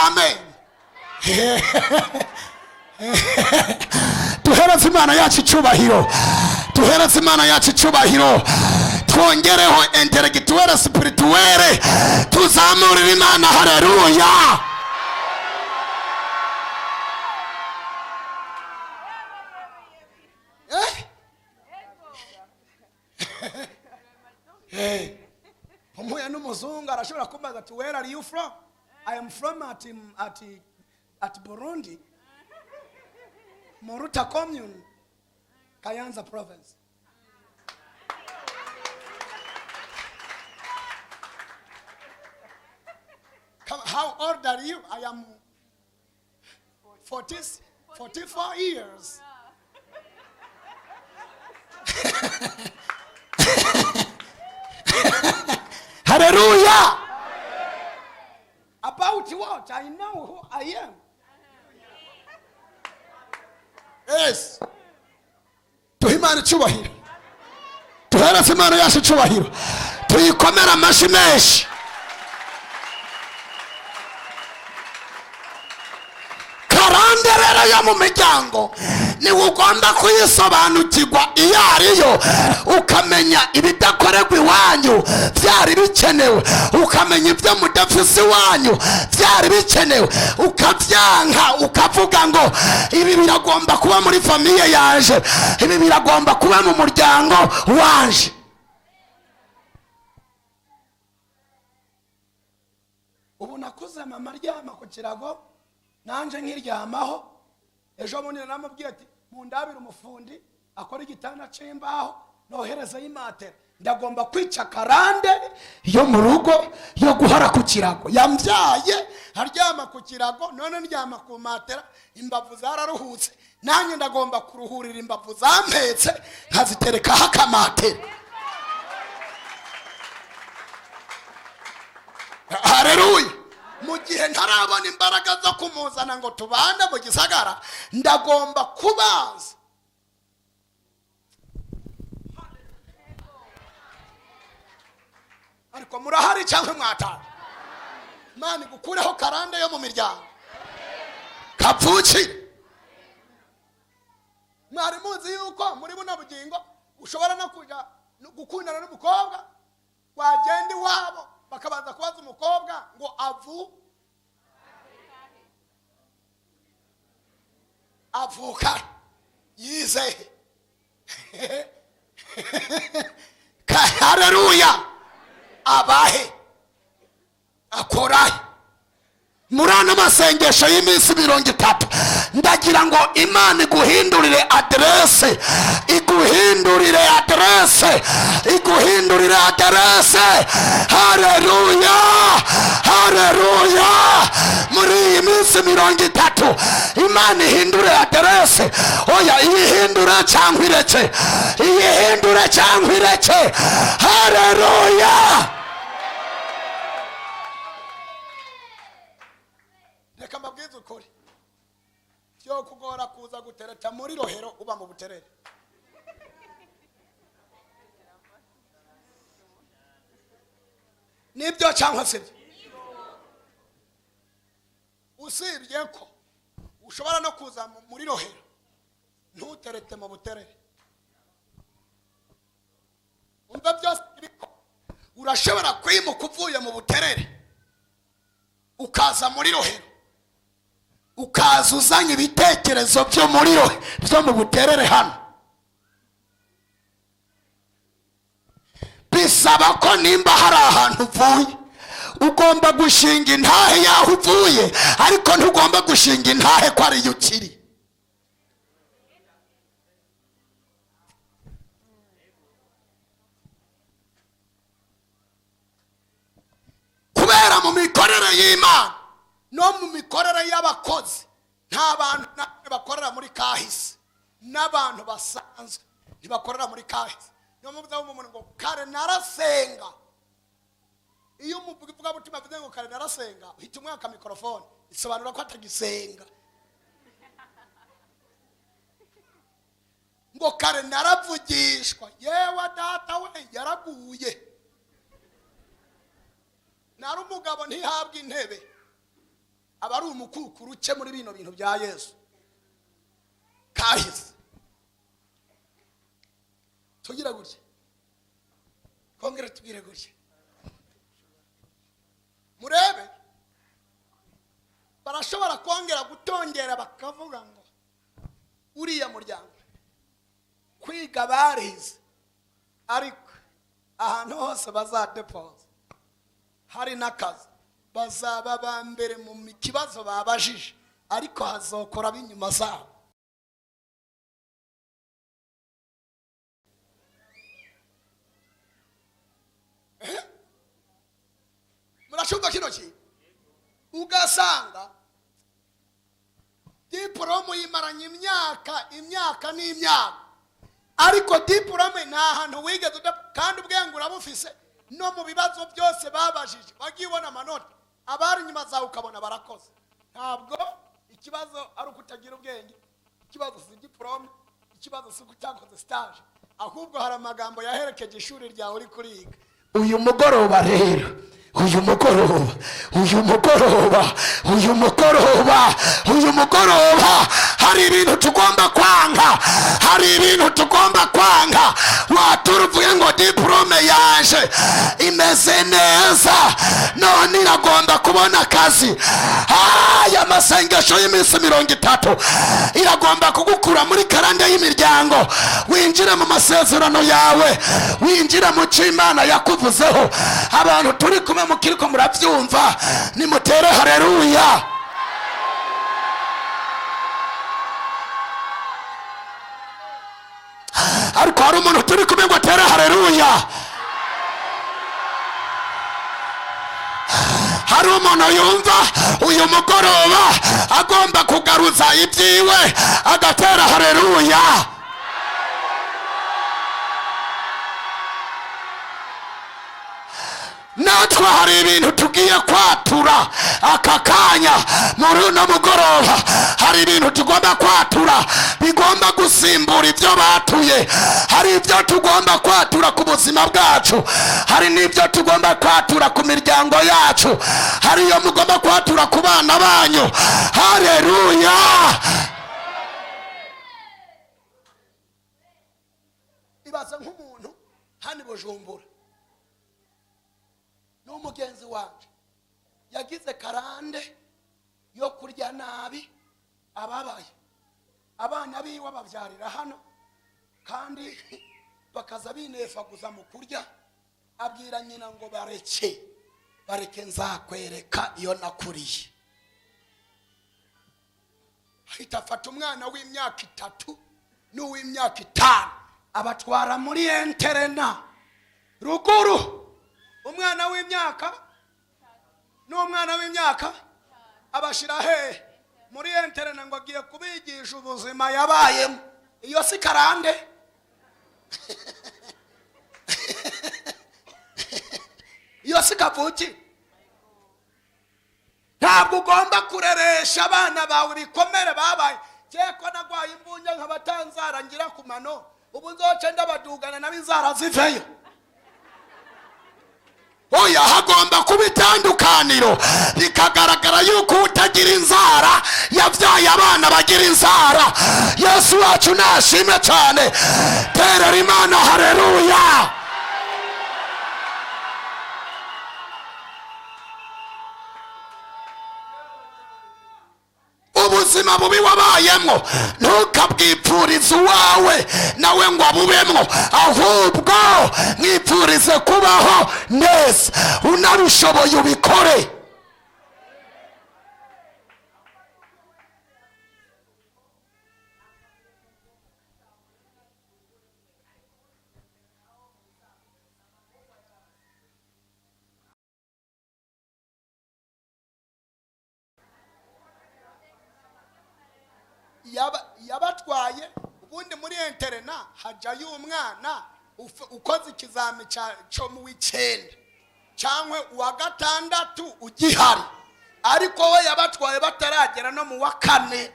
Amen. Duhereze Imana yacu icyubahiro, duhereze Imana yacu icyubahiro. Twongereho intellectuel spirituel, tuzamurire Imana. Haleluya! Eh? Eh. Umuhuye n'umuzungu arashobora kumbaza ati: "Where are you from?" "I am from at Burundi, Muruta commune, Kayanza province." "How old are you?" "I am 40, 44 years." Hallelujah! About what? I know who I am. Yes. Duhe Imana icyubahiro, duhereze Imana yacu icyubahiro, tuyikomere amashyi menshi. Karande rero yo mu miryango niwe ugomba kuyisobanukirwa iyo ariyo, ukamenya ibidakorerwa iwanyu byari bikenewe, ukamenya ibyo mudafise iwanyu byari bikenewe, ukabyanka, ukavuga ngo ibi biragomba kuba muri famille yanje, ibi biragomba kuba mu muryango wanje. Ubu nakuze mama aryama ku kirago, nanjye nkiryamaho. Ejo bundi naramubwiye ati: "Mundabire umufundi akora igitanda c'imbaho, noherezeyo imatera. Ndagomba kwica karande yo mu rugo yo guhora ku kirago. Yambyaye aryama ku kirago, none ndyama ku matera, imbavu zararuhutse. Nanjye ndagomba kuruhurira imbavu zampetse, nkaziterekaho akamatera." Hareruya! Mu gihe ntarabona imbaraga zo kumuzana ngo tubane mu gisagara, ndagomba kubaza. Ariko murahari cyangwa mwataha? Imana igukureho karande yo mu miryango kavukire. Mwari muzi yuko muri buno bugingo ushobora no kuja gukundana n'umukobwa, wagenda iwabo bakabanza kubaza umukobwa ngo avuka yize. Haleluya! Abahe, akorahe. Muri ano masengesho y'iminsi 30 ndagira ngo Imana iguhindurire aderese, iguhindurire aderese, iguhindurire aderese. Haleluya, haleluya! Muri iyi minsi 30 Imana ihindure aderese. Oya, iyihindure cyangwa ireke, iyihindure cyangwa ireke. Haleluya! Reka mbabwize ukuri, byo kugora kuza gutereta muri Rohero uba mu Buterere. Nibyo cyangwa sibyo? Usibye ko ushobora no kuza muri Rohero ntuterete mu Buterere. Umva byose biriko, urashobora kwimuka uvuye mu Buterere ukaza muri Rohero, ukaza uzanye ibitekerezo byo muri Rohero byo mu Buterere hano. Bisaba ko nimba hari ahantu uvuye ugomba gushinga intahe yaho uvuye, ariko ntugomba gushinga intahe ko ariyo ukiri. Kubera mu mikorere y'Imana no mu mikorere y'abakozi, nta bantu bakorera muri kahise, n'abantu basanzwe ntibakorera muri kahise. Niyo mpamvu umuntu ngo kare narasenga. Iyo umuvugabutumwa avuze ngo kare narasenga, uhita umwaka mikorofone, isobanura ko atagisenga. Ngo kare naravugishwa, yewe data we yaraguye. Nari umugabo ntihabwa intebe, aba ari umukukuru uce muri bino bintu bya Yesu kahise. Tugira gutya, kongera tugire gutya, murebe barashobora kongera gutongera bakavuga ngo uriya muryango kwiga barize, ariko ahantu hose bazadepoza hari n'akazi, bazaba ba mbere mu kibazo babajije, ariko hazokora b'inyuma zabo. Murashumva kino kintu? Ugasanga diporome yimaranye imyaka n'imyaka, ariko diporome nta hantu wigeze, kandi ubwenge urabufise. No mu bibazo byose babajije wagiye ubona amanota, abari inyuma zawe ukabona barakoze. Ntabwo ikibazo ari ukutagira ubwenge, ikibazo si diporome, ikibazo si utakoze stage, ahubwo hari amagambo yaherekeje ishuri ryawe uri kuriga. Uyu mugoroba rero, uyu mugoroba, uyu mugoroba, uyu mugoroba, uyu mugoroba, hari ibintu tugomba kwanga, hari ibintu tugomba kwanga. Waturuvuye ngo diplome yaje imeze neza, none iragomba kubona akazi. Aya masengesho y'iminsi 30 iragomba kugukura muri karande y'imiryango, winjire mu masezerano yawe, winjire mu cyo Imana yakuvuzeho. Abantu turi kumwe mukiriko murabyumva, nimutere haleluya. Ariko hari umuntu turi kumwe ngo atere haleluya. Hari umuntu yumva uyu mugoroba agomba kugaruza ibyiwe agatera haleluya. Natwe hari ibintu tugiye kwatura aka kanya muri uno mugoroba. Hari ibintu tugomba kwatura bigomba gusimbura ibyo batuye. Hari ibyo tugomba kwatura ku buzima bwacu, hari n'ibyo tugomba kwatura ku miryango yacu, hari iyo mugomba kwatura ku bana banyu. Haleluya. Nk'umuntu hano i Bujumbura n'umugenzi wanje yagize karande yo kurya nabi, ababaye abana biwe babyarira hano kandi bakaza binefaguza mu kurya. Abwira nyina ngo bareke, bareke, nzakwereka iyo nakuriye. Ahita afata umwana w'imyaka 3 n'uw'imyaka 5, abatwara muri internat ruguru. Umwana w'imyaka n'umwana w'imyaka abashyira hehe? Muri internat, ngo agiye kubigisha ubuzima yabayemo. Iyo si karande? Iyo si kavuki? Ntabwo ugomba kureresha abana bawe ibikomere babaye. Ko nagwaye imbunya nkabatanzara ngira ku mano, ubu nzoce ndabadugana nabo inzara ziveyo. Oya, hagomba kuba itandukaniro, bikagaragara yuko utagira inzara yabyaye abana bagira inzara. Yesu wacu nashimwe cyane. Terera Imana hareruya. Ubuzima bubi wabayemo ntukabwipfurize uwawe nawe ngo abubemo, ahubwo mwipfurize kubaho neza, unabishoboye ubikore. Yabatwaye ubundi muri internat hajyayo umwana ukoze ikizami cyo mu w'icyenda cyangwa uwa gatandatu ugihari, ariko we yabatwaye bataragera no mu wa kane.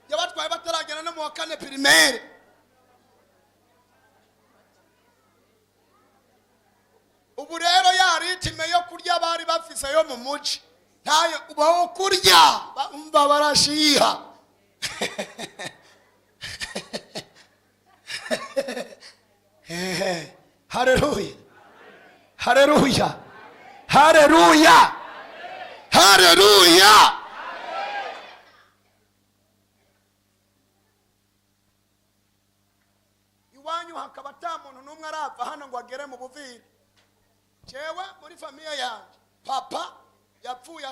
Yabatwaye bataragera no mu wa kane primaire. Ubu rero ya rythme yo kurya bari bafise yo mu muji ntayo ubaho kurya, umva barashiha. Haleluya, haleluya, haleluya, haleluya. Iwanyu hakaba ata muntu n'umwe arava hano ngo agere mu Buvira. Jewe muri famille yanjye papa yapfuye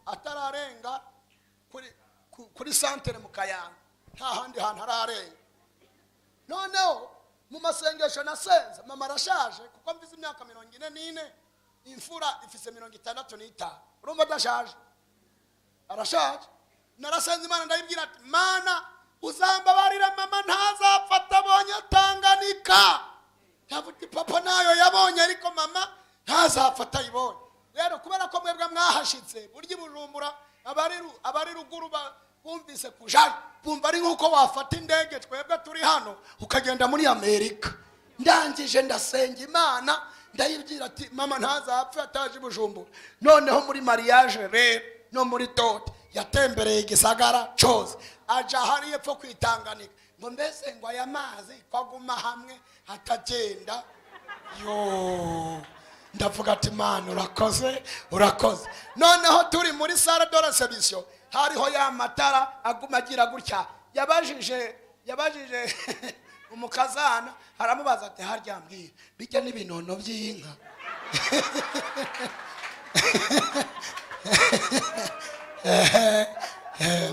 atararenga kuri santere mu Kayanza, nta handi hantu ararenga. Noneho mu masengesho nasenze, mama arashaje kuko mvize imyaka 44, imfura ifise 65. Urumva adashaje? Arashaje. Narasenze Imana ndayibwira ati Mana uzambabarira mama ntazapfa abonye Tanganyika. Ndavuga papa nayo yabonye ariko mama ntazapfa atayibonye. Rero kubera ko mwebwe mwahashitse, burya Bujumbura abari ruguru bumvise kujayo bumva ari nkuko wafata indege, twebwe turi hano ukagenda muri Amerika. Ndangije ndasenga Imana ndayibwira ati mama ntazapfa ataje Bujumbura. Noneho muri mariage rero no muri dot yatembereye igisagara cyose, aja hariya epfo kwitanganika ngo mbese ngo aya mazi ko aguma hamwe atagenda. Yo ndavuga ati Mana urakoze, urakoze. Noneho turi muri salle de reception, hariho ya matara aguma agira gutya. Yabajije umukazana aramubaza ati harya mbwira bijya n'ibinono by'inka?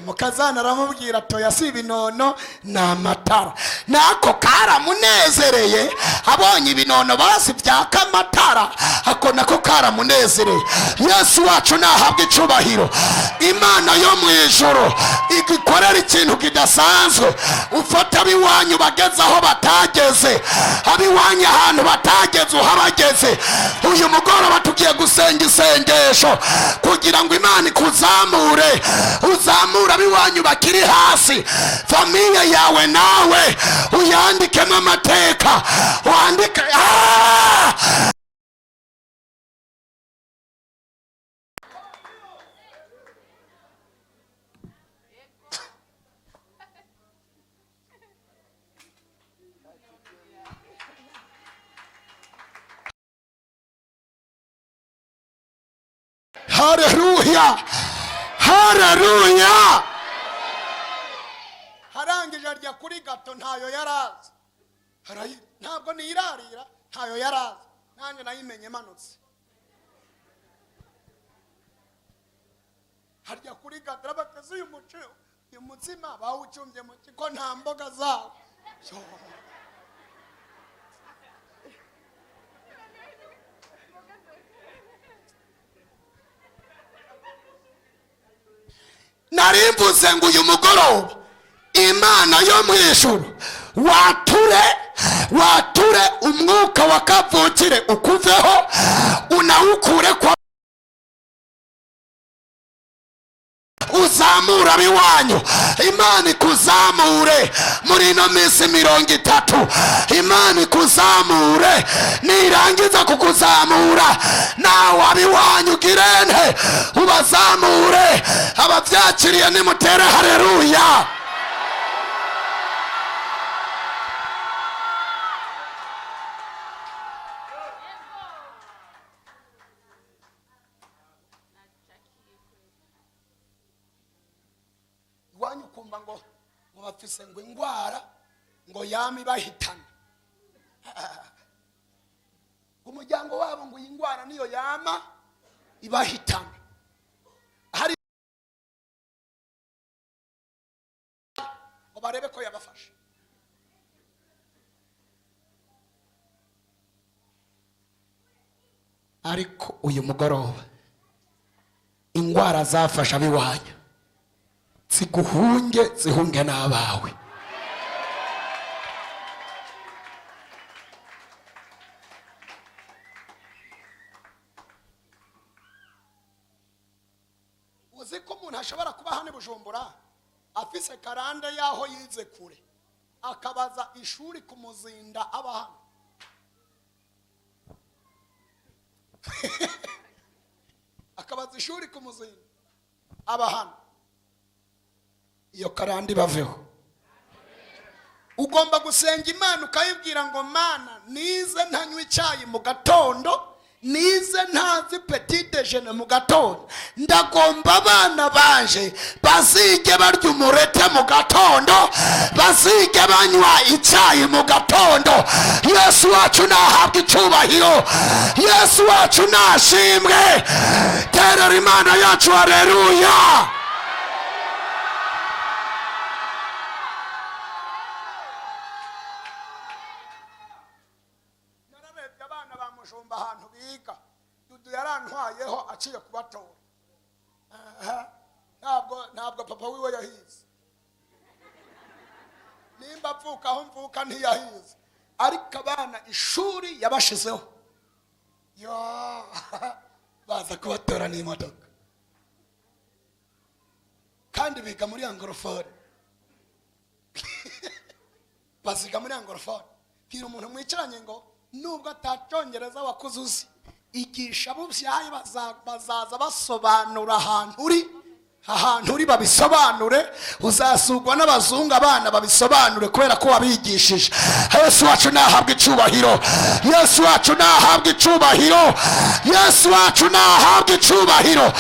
Mukazana aramubwira toya si ibinono ni amatara. Nako karamunezereye abonye ibinono basi byaka amatara, ako nako karamunezereye. Yesu wacu nahabwa icubahiro. Imana yo mu ijuru igikorera ikintu kidasanzwe. Ufata abiwanyu bageze aho batageze, abiwanyu ahantu batageze uhabageze. Uyu mugoroba tugiye gusenga isengesho kugira ngo Imana ikuzamure, uzamura abiwanyu bakiri hasi. Familia yawe nawe uyandikemo amateka, wandike. Haleluya, haleluya. Harangije arya kuri gâteau, ntayo yarazi. Ntabwo nirarira, ntayo yarazi, nanjye nayimenye manutse. Harya kuri gâteau, arabateze uyu muco, uyu mutsima bawucumbye mu ko nta mboga zawo. Yo. Nari mvuze ngo uyu mugoroba Imana yo mu ijuru wature, wature umwuka wa kavukire ukuveho, unawukure kwa uzamura abiwanyu. Imana ikuzamure muri ino minsi 30, Imana ikuzamure. Nirangiza kukuzamura, nawe abiwanyu ugirente ubazamure. Ababyakiriye nimutere haleluya. Iwanyu ukumva ngo bafise ngo ingwara ngo yama ibahitana, umuryango wabo, ngo iyi ngwara niyo yama ibahitana. Hari ngo barebe ko yabafashe. Ariko uyu mugoroba ingwara zafashe abiwanyu ziguhunge, zihunge n'abawe. Uzi ko umuntu ashobora kuba hano i Bujumbura afise karande y'aho yize kure, akabaza ishuri ku Muzinda, aba hano, akabaza ishuri ku Muzinda, aba hano. Iyo karande ibaveho. Ugomba gusenga Imana ukayibwira ngo: "Mana, nize ntanywa icyayi mu gatondo, nize ntazi petit déjeuner mu gatondo, Ndagomba abana banje bazige barya umurete mu gatondo, bazige banywa icyayi mu gatondo." Yesu wacu nahabwa icyubahiro, Yesu wacu nashimwe. Terera Imana yacu hareruya. Nararebye abana ba Mujumba ahantu biga. Dudu yarantwayeho aciye kubatora. Aha, ntabwo papa wiwe yahize. Nimba apfuka aho mvuka ntiyahize, ariko abana ishuri yabashizeho yo, Baza kubatora n'imodoka, kandi biga muri anglophone, Baziga muri anglophone. Bwira umuntu mwicaranye ngo nubwo atacongereza wakuze uzi, igisha abo ubyaye, bazaza basobanura ahantu uri, ahantu uri babisobanure. Uzasugwa n'abazungu, abana babisobanure Kubera ko wabigishije. Yesu wacu nahabwa icyubahiro, Yesu wacu nahabwa icyubahiro, Yesu wacu nahabwa icyubahiro.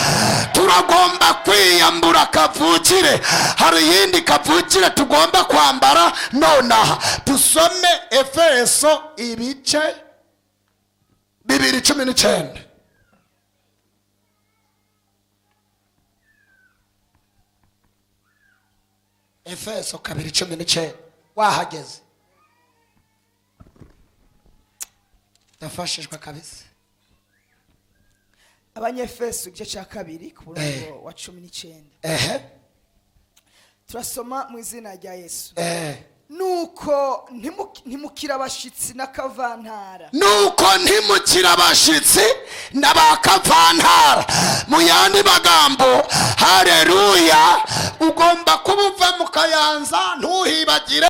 Turagomba kwiyambura kavukire. Hari iyindi kavukire tugomba kwambara nonaha. Dusome Efeso ibice 2:19. Efeso 2:19, wahageze? Ndafashijwe kabisa. Abanyefeso igice cya 2 ku murongo wa 19. Turasoma mu izina rya Yesu. Nuko ntimukira abashitsi n'akavantara. Nuko ntimukira abashitsi n'abakavantara. Mu yandi magambo, hareruya, ugomba kuba uva mu Kayanza, ntuhibagire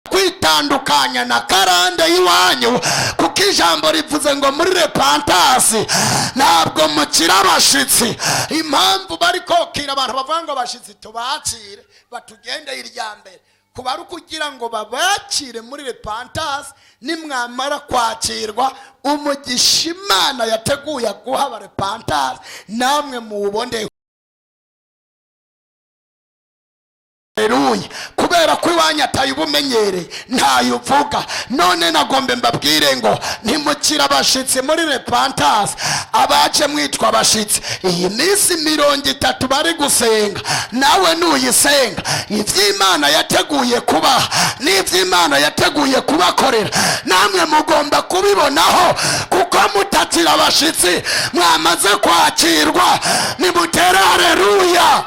kwitandukanya na karande y'iwanyu, kuko ijambo rivuze ngo muri repentance ntabwo mukira abashitsi. Impamvu bari kokira abantu bavuga ngo abashitsi tubakire batugendeye irya mbere. Kuba ari ukugira ngo babakire muri repentance. Nimwamara kwakirwa, umugisha Imana yateguye guha aba repentance namwe muwuboneho. Haleluya! Kubera ko iwanyu atayibumenyereye, ntayo uvuga. None nagombe mbabwire ngo ntimukire abashitsi muri repentance. Abaje mwitwa abashitsi, iyi minsi 30 bari gusenga, nawe nuyisenga, iby'Imana yateguye kubaha n'iby'Imana yateguye kubakorera namwe mugomba kubibonaho, kuko mutakira abashitsi, mwamaze kwakirwa. Nimutere haleluya!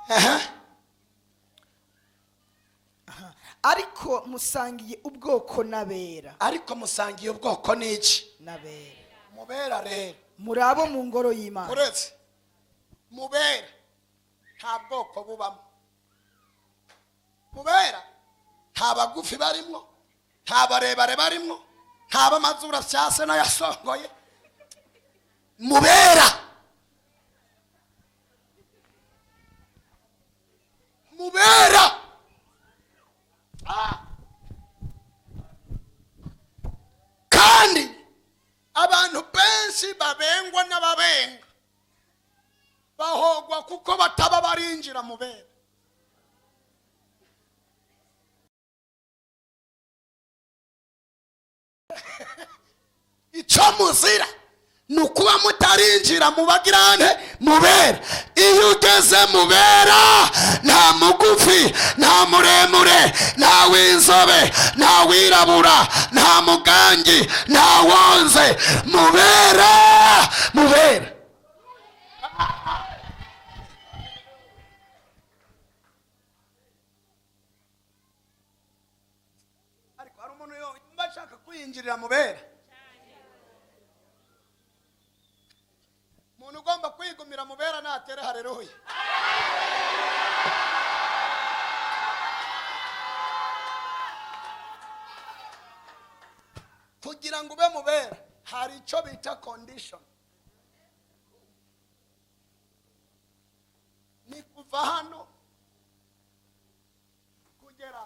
Aha. Ariko musangiye ubwoko n'abera. Ariko musangiye ubwoko n'iki? N'abera. Mubera rero. Muri abo mu ngoro y'Imana. Uretse mubera nta bwoko bubamo. Mubera nta bagufi barimo, nta barebare barimo, nta b'amazuru asyase n'ayasongoye. Mubera, mubera. Ah. Kandi abantu benshi babengwa n'ababenga bahogwa kuko bataba barinjira mubera. Icyo muzira ni ukuba mutarinjira mu bagirane, mubera. Iyo ugeze mubera, nta mugufi, nta muremure, nta w'inzobe, nta wirabura, nta mugangi, nta wonze. Mubera, mubera. Ariko hari umuntu yumva ashaka kwinjirira mubera. Umuntu ugomba kwigumira mubera natere haleluya! Kugira ngo ube mubera hari icyo bita condition. Ni kuva hano kugera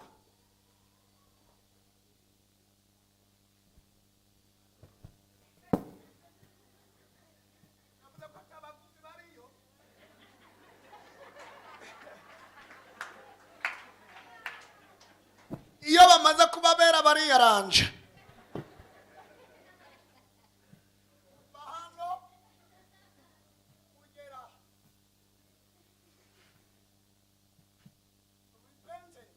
navuze ko atabagufi bariyo. Iyo bamaze kuba bera bariyaranja. Kuva hano kugera repentance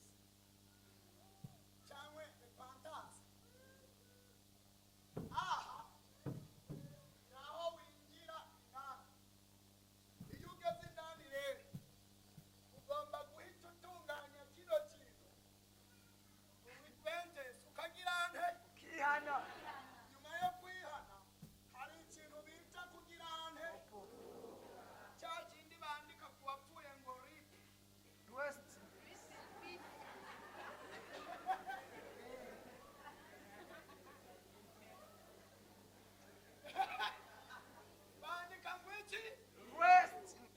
cyangwa repentance, aha naho winjira indani. Iyo ugeze indani rero ugomba guhita utunganya kino kintu, repentance, ukagira nte? Nyuma yo kwihana hari ikintu bita kugira nte? Cya kindi bandika ku wapfuye ngo RIP. Bandika ngo iki?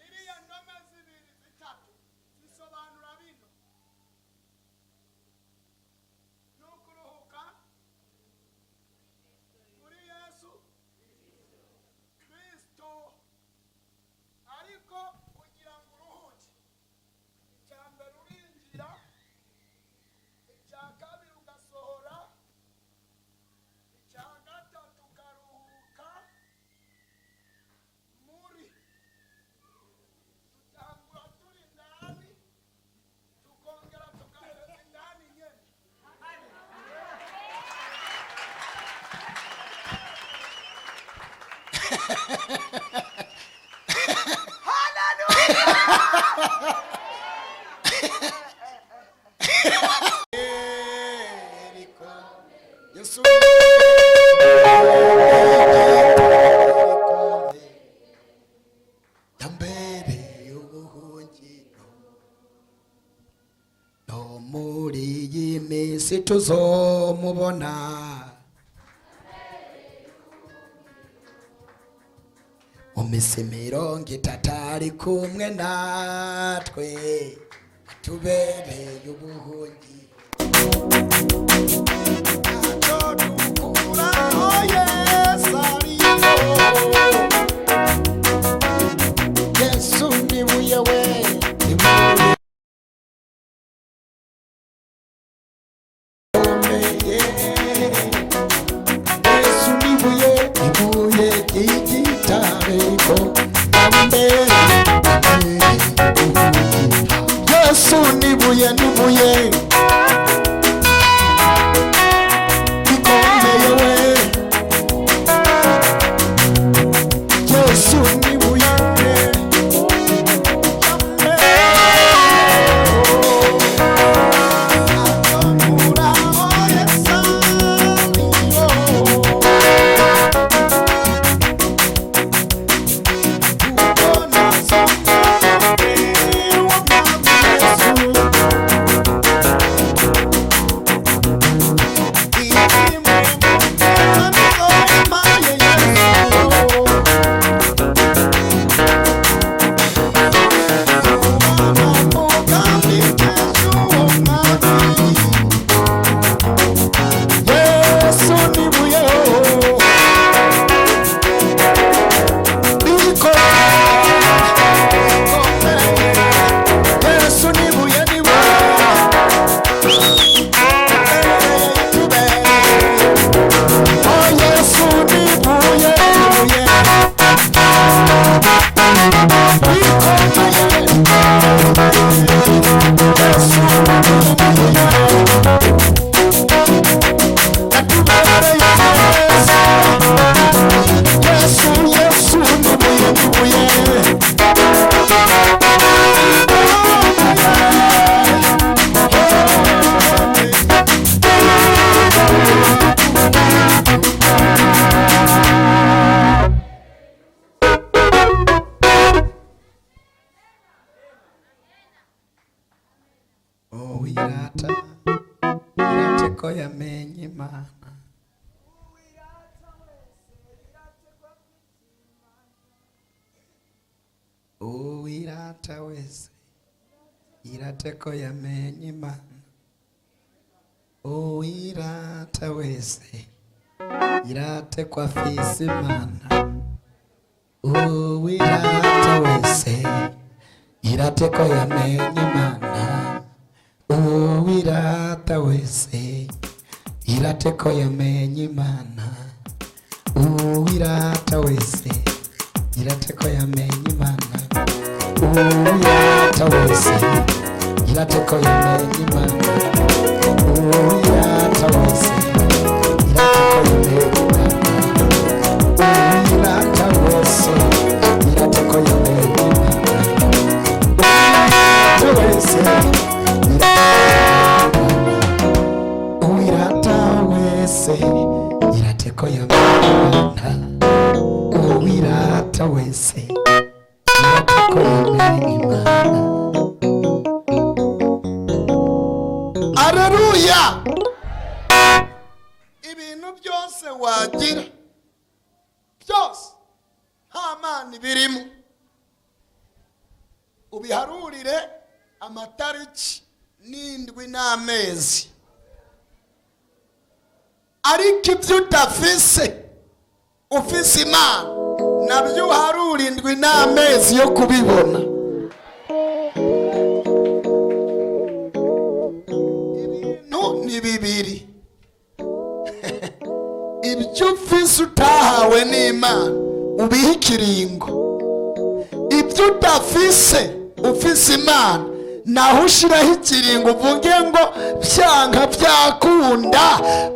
Iriya ndome zibiri zitatu zisobanura bino: ni ukuruhuka muri Yesu Kristo. Ariko kugira ngo uruhuke, icya mbere urinjira, icya kabiri ugasohora, icya gatatu ukaruhuka muri. Tutangura turi indani, tukongera tugahereza indani nyene. Yesu yambereye ubuhungiro, no muri iyi minsi tuzomubona. Mu Mu minsi 30 ari kumwe natwe, atubereye ubuhungiro. Ntacyo dukuraho Yesu ariho. Yesu nibuye we, nibuye rikomeye. Yesu nibuye, ibuye ry'igitareko. Yesu nibuye, nibuye rikomeye we. Yesu nibuye. Yesu nibuye Yesu nibuye, nibuye. Oh Yesu nibuye, nibuye. Yesu nibuye. Yesu, Yesu nibuye, nibuye. Uwirata irate ko yamenye Imana. Uwirata wese irate ko yamenye Imana. Uwirata wese irate ko afise Imana. Uwirata wese irate ko yamenye Imana. Uwirata wese irate ko yamenye Imana. Uwirata wese irate ko yamenye Imana. Uwirata wese irate ko yamenye Imana. Uwirata wese irate ko yamenye Imana. Uwirata wese irate ko yamenye Imana. Uwirata wese Uwirata wese irate ko yamenye Imana. Uwirata wese irate ko yamenye Imana. Aleluya! Ibintu byose wagira byose nta mana birimo, ubiharurire amatariki n'indwi n'amezi, ariko ibyo udafise ufise Imana nabyo uharura indwi n'amezi yo kubibona. Ibintu ni bibiri: ibyo ufise utahawe n'Imana ubihe ikiringo, ibyo udafise ufise Imana naho ushiraho ikiringo, uvuge ngo byanka byakunda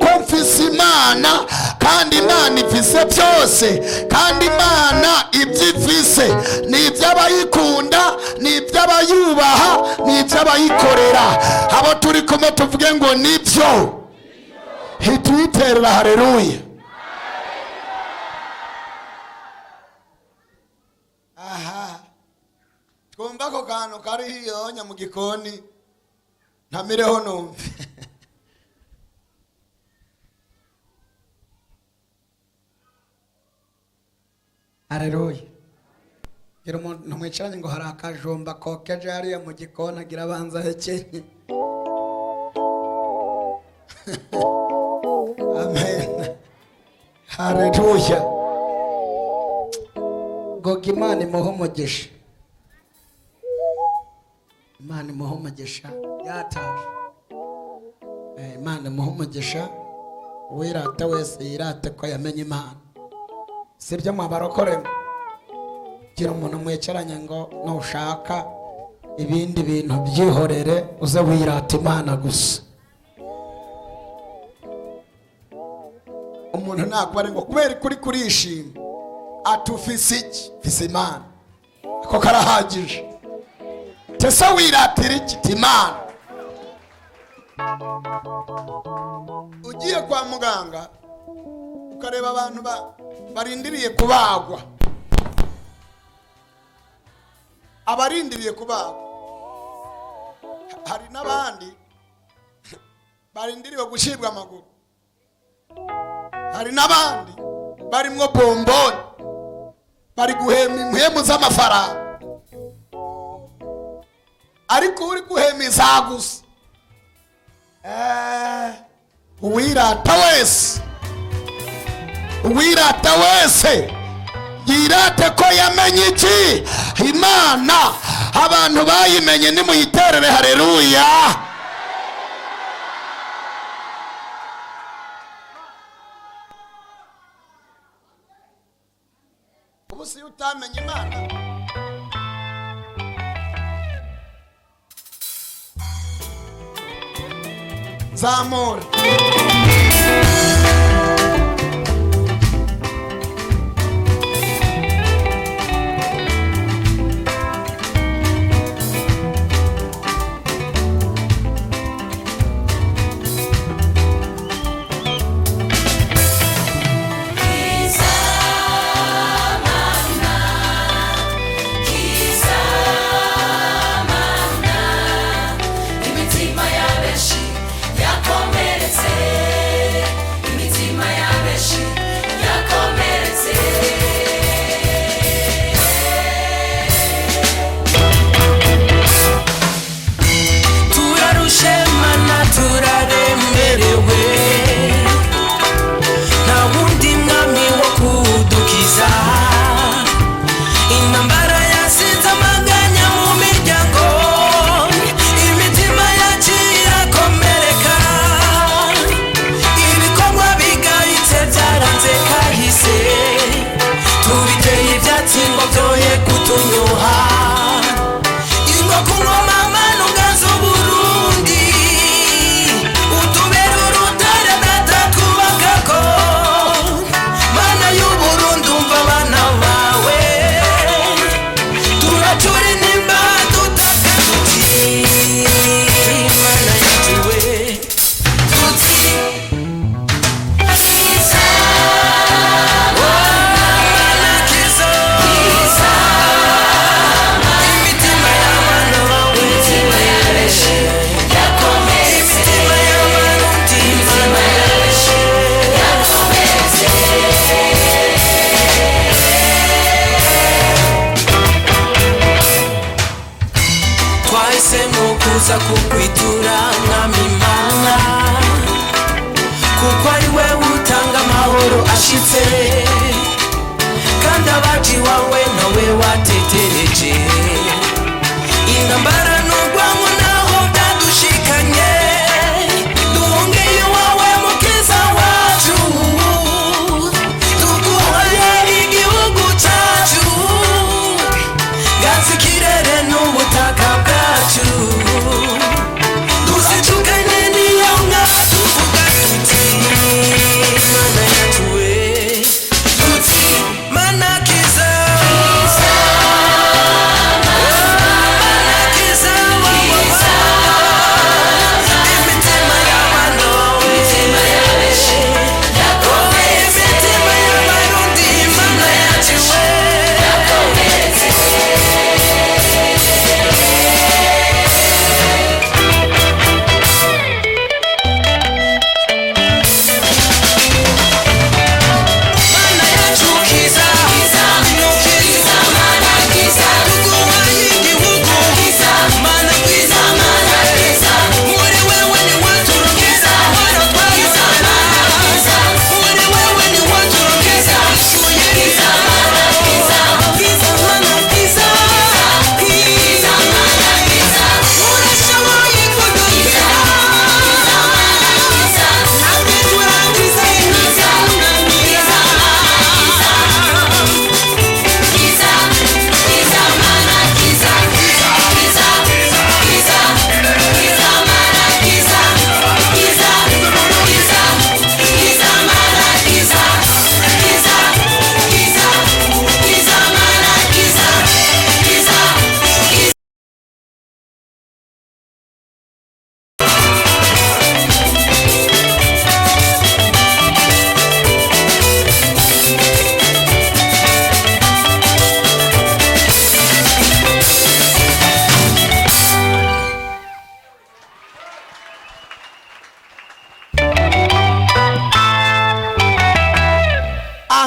ko mfise Imana, kandi Imana ifise byose, kandi Imana ibyo ifise ni iby'abayikunda, ni iby'abayubaha, ni iby'abayikorera. Abo turi kumwe tuvuge ngo nibyo, hituyiterera haleluya. Aha twumva ako kantu kari hiyonya mu gikoni, ntamireho numve. Haleluya. Gira umuntu mwicaranye ngo hari akajumba kokeje hariya mu gikoni, agira abanza hekenye. Amen, haleluya. Goga, Imana imuhe umugisha, Imana imuhe umugisha. Yataje. Imana imuhe umugisha. Uwirata wese yirate ko yamenye Imana, sibyo mwabarokoremo? Gira umuntu mwicaranye ngo nushaka ibindi bintu byihorere, uze wirata Imana gusa. Umuntu nakubare ngo kubera kuri kurishima, ati ufise iki? Mfise Imana, ako karahagije. Tese wiratira iki? Ti Imana. Ugiye kwa muganga ukareba abantu barindiriye kubagwa, abarindiriye kubagwa, hari n'abandi barindiriwe gucibwa amaguru, hari n'abandi barimwo bomboni, bari guhema impwemu z'amafaranga, ariko uri guhema iza gusa. Uwirata wese, uwirata wese yirate ko yamenye iki? Imana. Abantu bayimenye nimuyiterere haleluya. Ubu si utamenye Imana. Zamura. Imitima y'abenshi yakomeretse, imitima y'abenshi yakomeretse. Turarushe mana, turaremerewe, nta wundi mwami wo kudukiza. Intambara yasize amaganya mu miryango, imitima yacu irakomereka, ibikorwa bigayitse byaranze kahise, tubiteye ibyatsi ngo byoye kutunyoha. Ingo ku ngoma mana uganza Uburundi, utubere urutare data twubakako. Mana y'Uburundi, umva abana bawe, turacura intimba dutaka tuti Mana yacu we, tuti Mana kiza, imitima y'abana bawe, Imitima y'abenshi yakomeretse, imitima y'abarundi, imitima y'abenshi yakomeretse. Twahisemo kuza kukwitura mwami Mana, kuko ari we utanga amahoro ashitse, kandi abaji wawe nawe watetereje. Intambara n'urwango naho byadushikanye, duhungeye iwawe mukiza wacu, tuguhoye igihugu cyacu, gazi ikirere n'ubutaka bwacu, dusitukane niyo nka tuvuga tuti Mana yacu we, tuti Mana kiza, Mana kiza,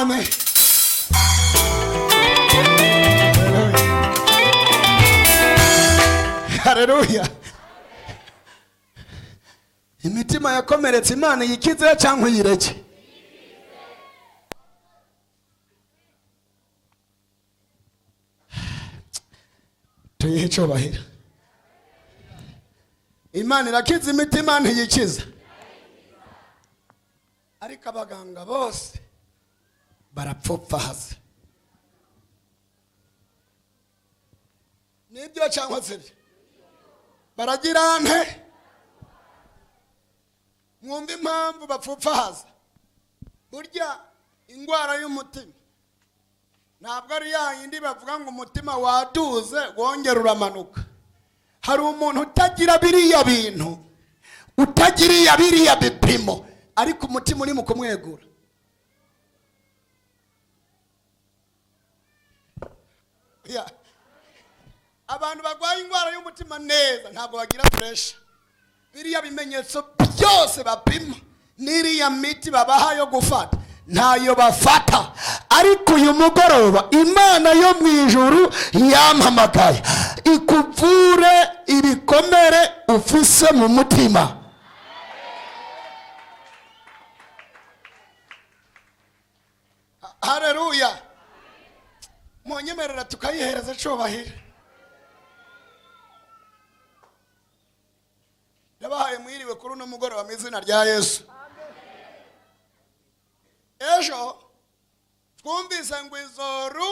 Amen. Haleluya. Imitima yakomeretse, Imana yikize cyangwa uyireke? Tuyihe icyubahiro. Imana irakiza imitima, ntiyikiza? Ariko abaganga bose barapfupfahaza. Nibyo cyangwa sibyo? Baragira nte? Mwumva impamvu bapfupfahaza? Burya indwara y'umutima ntabwo ari ya yindi bavuga ngo umutima waduze wongera uramanuka. Hari umuntu utagira biriya bintu, utagira biriya bipimo, ariko umutima uri mu kumwegura. Ya. Abantu barwaye indwara y'umutima neza ntabwo bagira pressure. Biriya bimenyetso byose bapima n'iriya miti babaha yo gufata ntayo bafata. Ariko uyu mugoroba Imana yo mu ijuru yampamagaye ikuvure ibikomere ufise mu mutima. Haleluya. Munyemerera tukayihereza icubahiro. Yabahaye mwiriwe kuri uno mugoroba mu izina rya Yesu. Ejo twumvise ngo izoru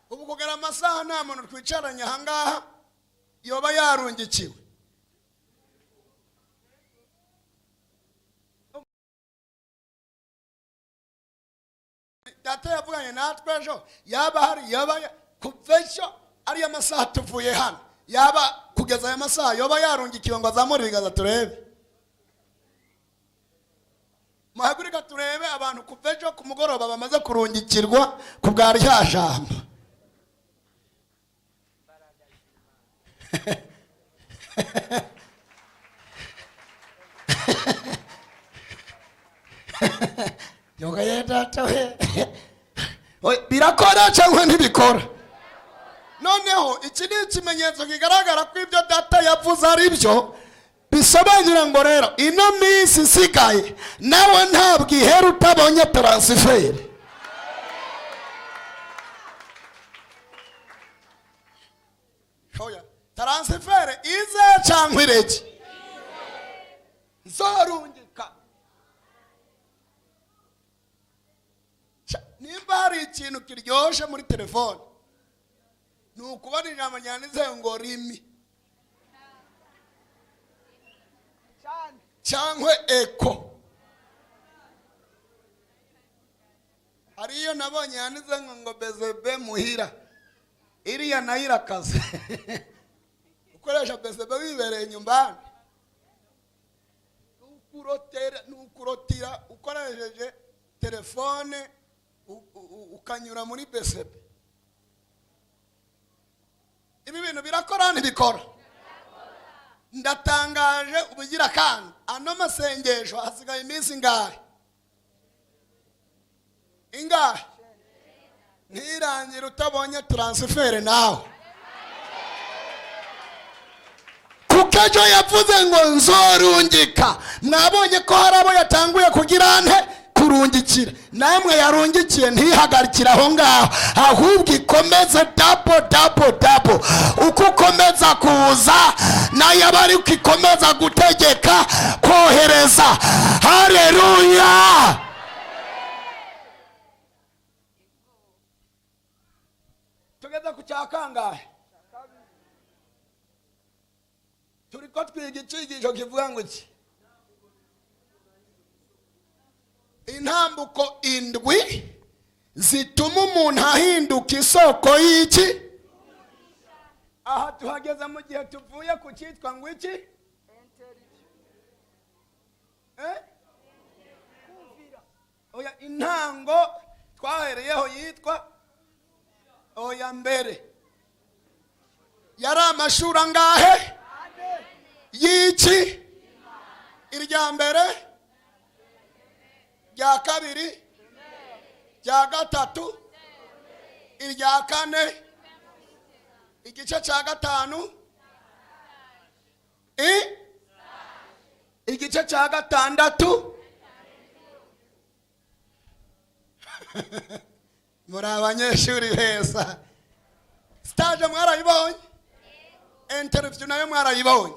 ubu kugera amasaha nta muntu twicaranye ahangaha yoba yarungikiwe. Data yavuganye natwe ejo, yaba hari yaba kuva ejo ariyo masaha tuvuye hano, yaba kugeza aya masaha yoba yarungikiwe ngo azamure ibiganza turebe. Muhaguruka turebe abantu kuva ejo ku mugoroba bamaze kurungikirwa ku bwa rya jambo. Yoga ye data we. Birakora cyangwa ntibikora? Noneho iki ni ikimenyetso kigaragara ko ibyo data yavuze ari byo. Bisobanura ngo rero ino minsi isigaye nawe ntabwo ihera utabonye transfert. Oya, transfert ize cyangwa ireke? Nzorungika. Nimba hari ikintu kiryoshe muri telefone ni ukubona ijambo ryanditse ngo rimi cyangwa eko. Hariyo nabonye yanditse ngo bezebe muhira, iriya nayo irakaze. Ukoresha bezebe wibereye nyumbani, nukurotira ukoresheje telefone ukanyura muri bezebe. Ibi bintu birakora ntibikora? Ndatangaje ubugira kandi ano masengesho hasigaye iminsi ingahe? Ingahe? Ntirangira utabonye transfert nawe. Kuko ejo yavuze ngo nzorungika, mwabonye ko hari abo yatanguye kugira nte kurungikira. Namwe yarungikiye ntihagarikira aho ngaho, ahubwo ikomeze dabo dabo dabo. Uko ukomeza kuza nayo aba ari uko ikomeza gutegeka kohereza. Haleluya. Tugeze ku cya kangahe? Turiko twiga icigisho kivuga ngo iki? Intambuko indwi zituma umuntu ahinduka isoko y'iki? Aha tuhageze mu gihe tuvuye ku cyitwa ngo iki? Oya, intango twahereyeho yitwa oya mbere yari amashuri angahe y'iki? Irya mbere, rya kabiri, rya gatatu, irya kane, igice cya gatanu, igice cya gatandatu. Muri abanyeshuri beza, stage mwarayibonye, interview nayo mwarayibonye.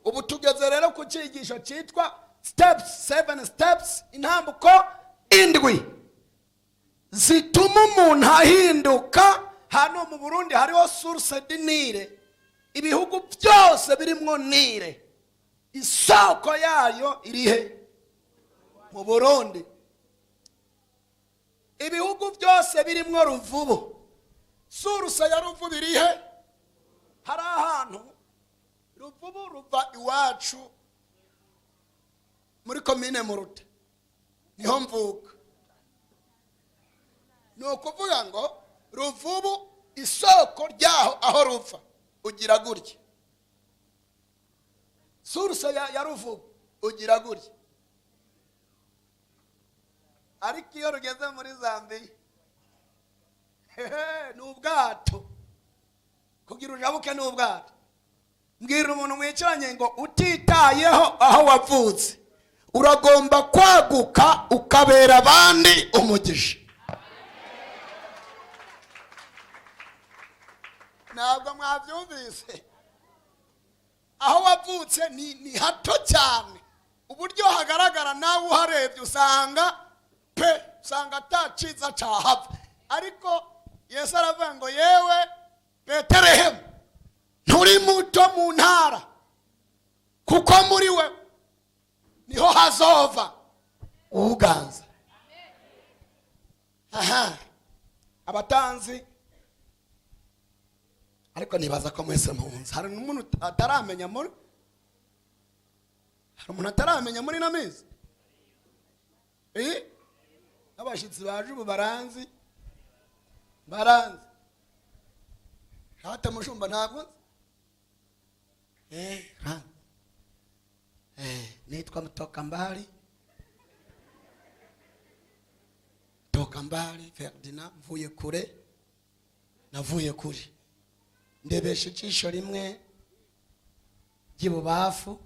Ubu tugeze rero ku cyigisho cyitwa steps, 7 steps, intambuko 7 zituma umuntu ahinduka. Hano mu Burundi hariho source du Nil, ibihugu byose birimwo Nile, isoko yayo irihe? Mu Burundi. Ibihugu byose birimwo Ruvubu, source ya Ruvubu irihe? Hari ahantu Ruvubu ruva iwacu muri komine Muruta, niho mvuka. Ni ukuvuga ngo Ruvubu isoko ryaho aho ruva ugira gutya, source ya Ruvubu ugira gutya. Ariko iyo rugeze muri Zambiya, ni ubwato, kugira ujabuke ni ubwato. Mbwira umuntu mwicaranye ngo utitayeho aho wavutse, uragomba kwaguka ukabera abandi umugisha. Ntabwo mwabyumvise. Aho wavutse ni hato cyane, uburyo hagaragara nawe uharebye usanga pe, usanga ataciza cahava. Ariko Yesu aravuga ngo yewe Betelehemu, nturi muto mu ntara, kuko muri we niho hazova uganza. Aha abatanzi, ariko nibaza ko mwese mpunzi. Hari umuntu ataramenya muri, hari umuntu ataramenya muri na mezi n'abashitsi baje ubu baranzi, baranzi hata mushumba ntabwo nitwa Mtoka Mbali, Mtoka Mbali Ferdinand, mvuye kure, navuye kure, ndebesha ijisho rimwe ry'ibubafu,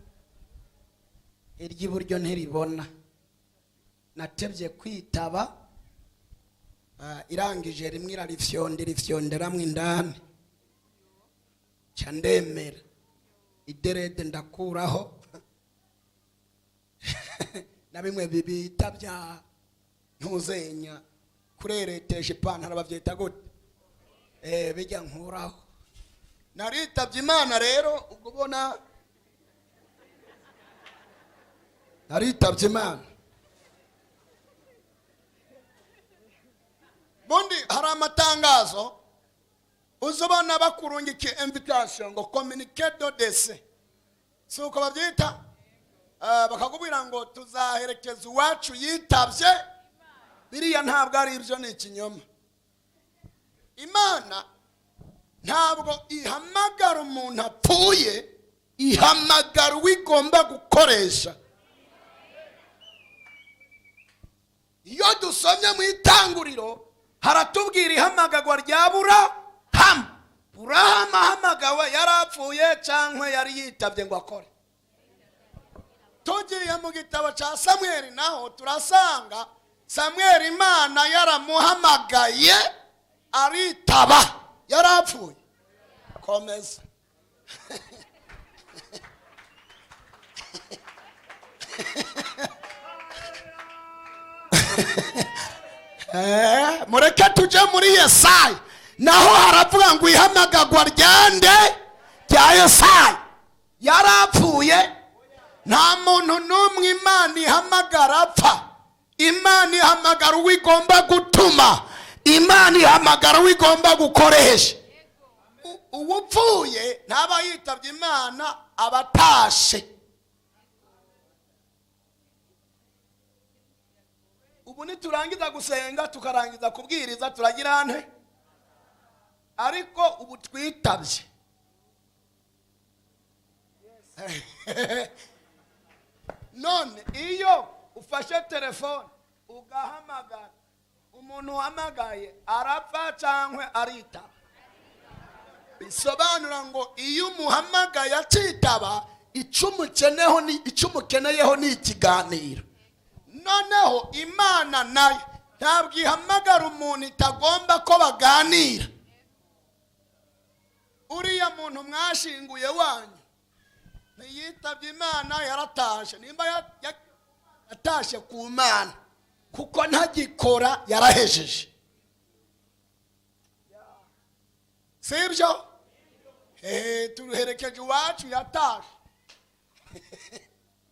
iry'iburyo ntiribona. Natebye kwitaba, irangije rimwe irarifyondera, ifyonderamwo indani, nca ndemera iderede ndakuraho na bimwe bibita bya ntuzenya kureretesha ipantaro babyita gute? Bijya nkuraho. Naritabye Imana rero, ubwo ubona naritabye Imana. Bundi hari amatangazo uzobona bakurungikiye invitation ngo communiqué de décès, si uko babyita? Bakakubwira ngo tuzaherekeza uwacu yitabye. Biriya ntabwo ari ibyo, ni ikinyoma. Imana ntabwo ihamagara umuntu apfuye, ihamagara uwo igomba gukoresha. Iyo dusomye mu itanguriro haratubwira ihamagagwa rya Burahamu. Burahamu ahamagawe yarapfuye cyangwa yari yitabye ngo akore. Tugiye mu gitabo cya Samweli naho turasanga Samweli Imana yaramuhamagaye aritaba, yarapfuye. Komeza. Mureke tuje muri Yesaya, naho haravuga ngo ihamagagwa ryande? Rya Yesaya. Yarapfuye. Nta muntu n'umwe Imana ihamagara apfa. Imana ihamagara uwo igomba gutuma, Imana ihamagara uwo igomba gukoresha. Uwupfuye ntaba yitabye Imana, aba atashe. Ubu niturangiza gusenga tukarangiza kubwiriza turagira nte? Ariko ubu twitabye. None iyo ufashe telefone ugahamagara umuntu uhamagaye, arapfa cyangwa aritaba? Bisobanura ngo iyo umuhamagaye akitaba, icyo umukeneho ni icyo umukeneyeho ni ikiganiro. Noneho Imana nayo ntabwo ihamagara umuntu itagomba ko baganira. Uriya muntu mwashinguye wanyu ntiyitabye Imana, yaratashe. Nimba yatashe ku Mana, kuko ntagikora, yarahejeje, sibyo? Turuherekeje iwacu, yatashe.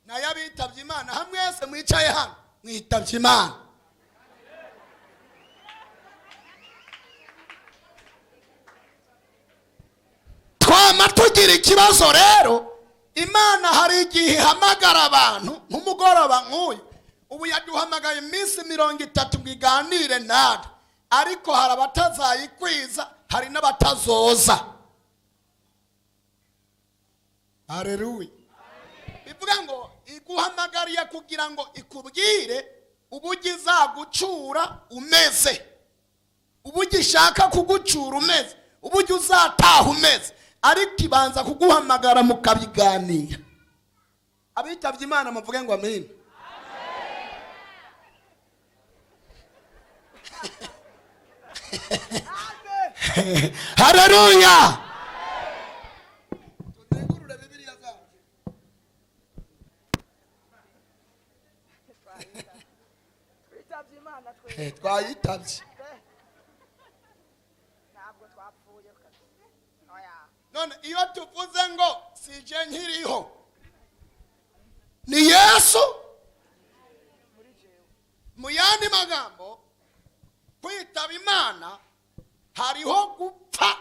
Nayo abitabye Imana, hamwese mwicaye hano mwitabye Imana. Twama tugira ikibazo rero. Imana hari igihe ihamagara abantu nk'umugoroba nk'uyu. Ubu yaduhamagaye iminsi 30 ngo iganire natwe, ariko hari abatazayikwiza, hari n'abatazoza. Hareruya! Bivuga ngo iguhamagariye kugira ngo ikubwire uburyo izagucura umeze, uburyo ishaka kugucura umeze, uburyo uzataha umeze, ariko ibanza kuguhamagara mukabiganira. Abitabye Imana muvuge ngo amina. Haleluya! Tuzengurure Bibiliya zacu. Twitabye Imana twe. Twayitabye. Ntabwo twapfuye kabisa, oya. None iyo tuvuze ngo sije nkiriho, ni Yesu. Mu yandi magambo, kwitaba Imana hariho gupfa.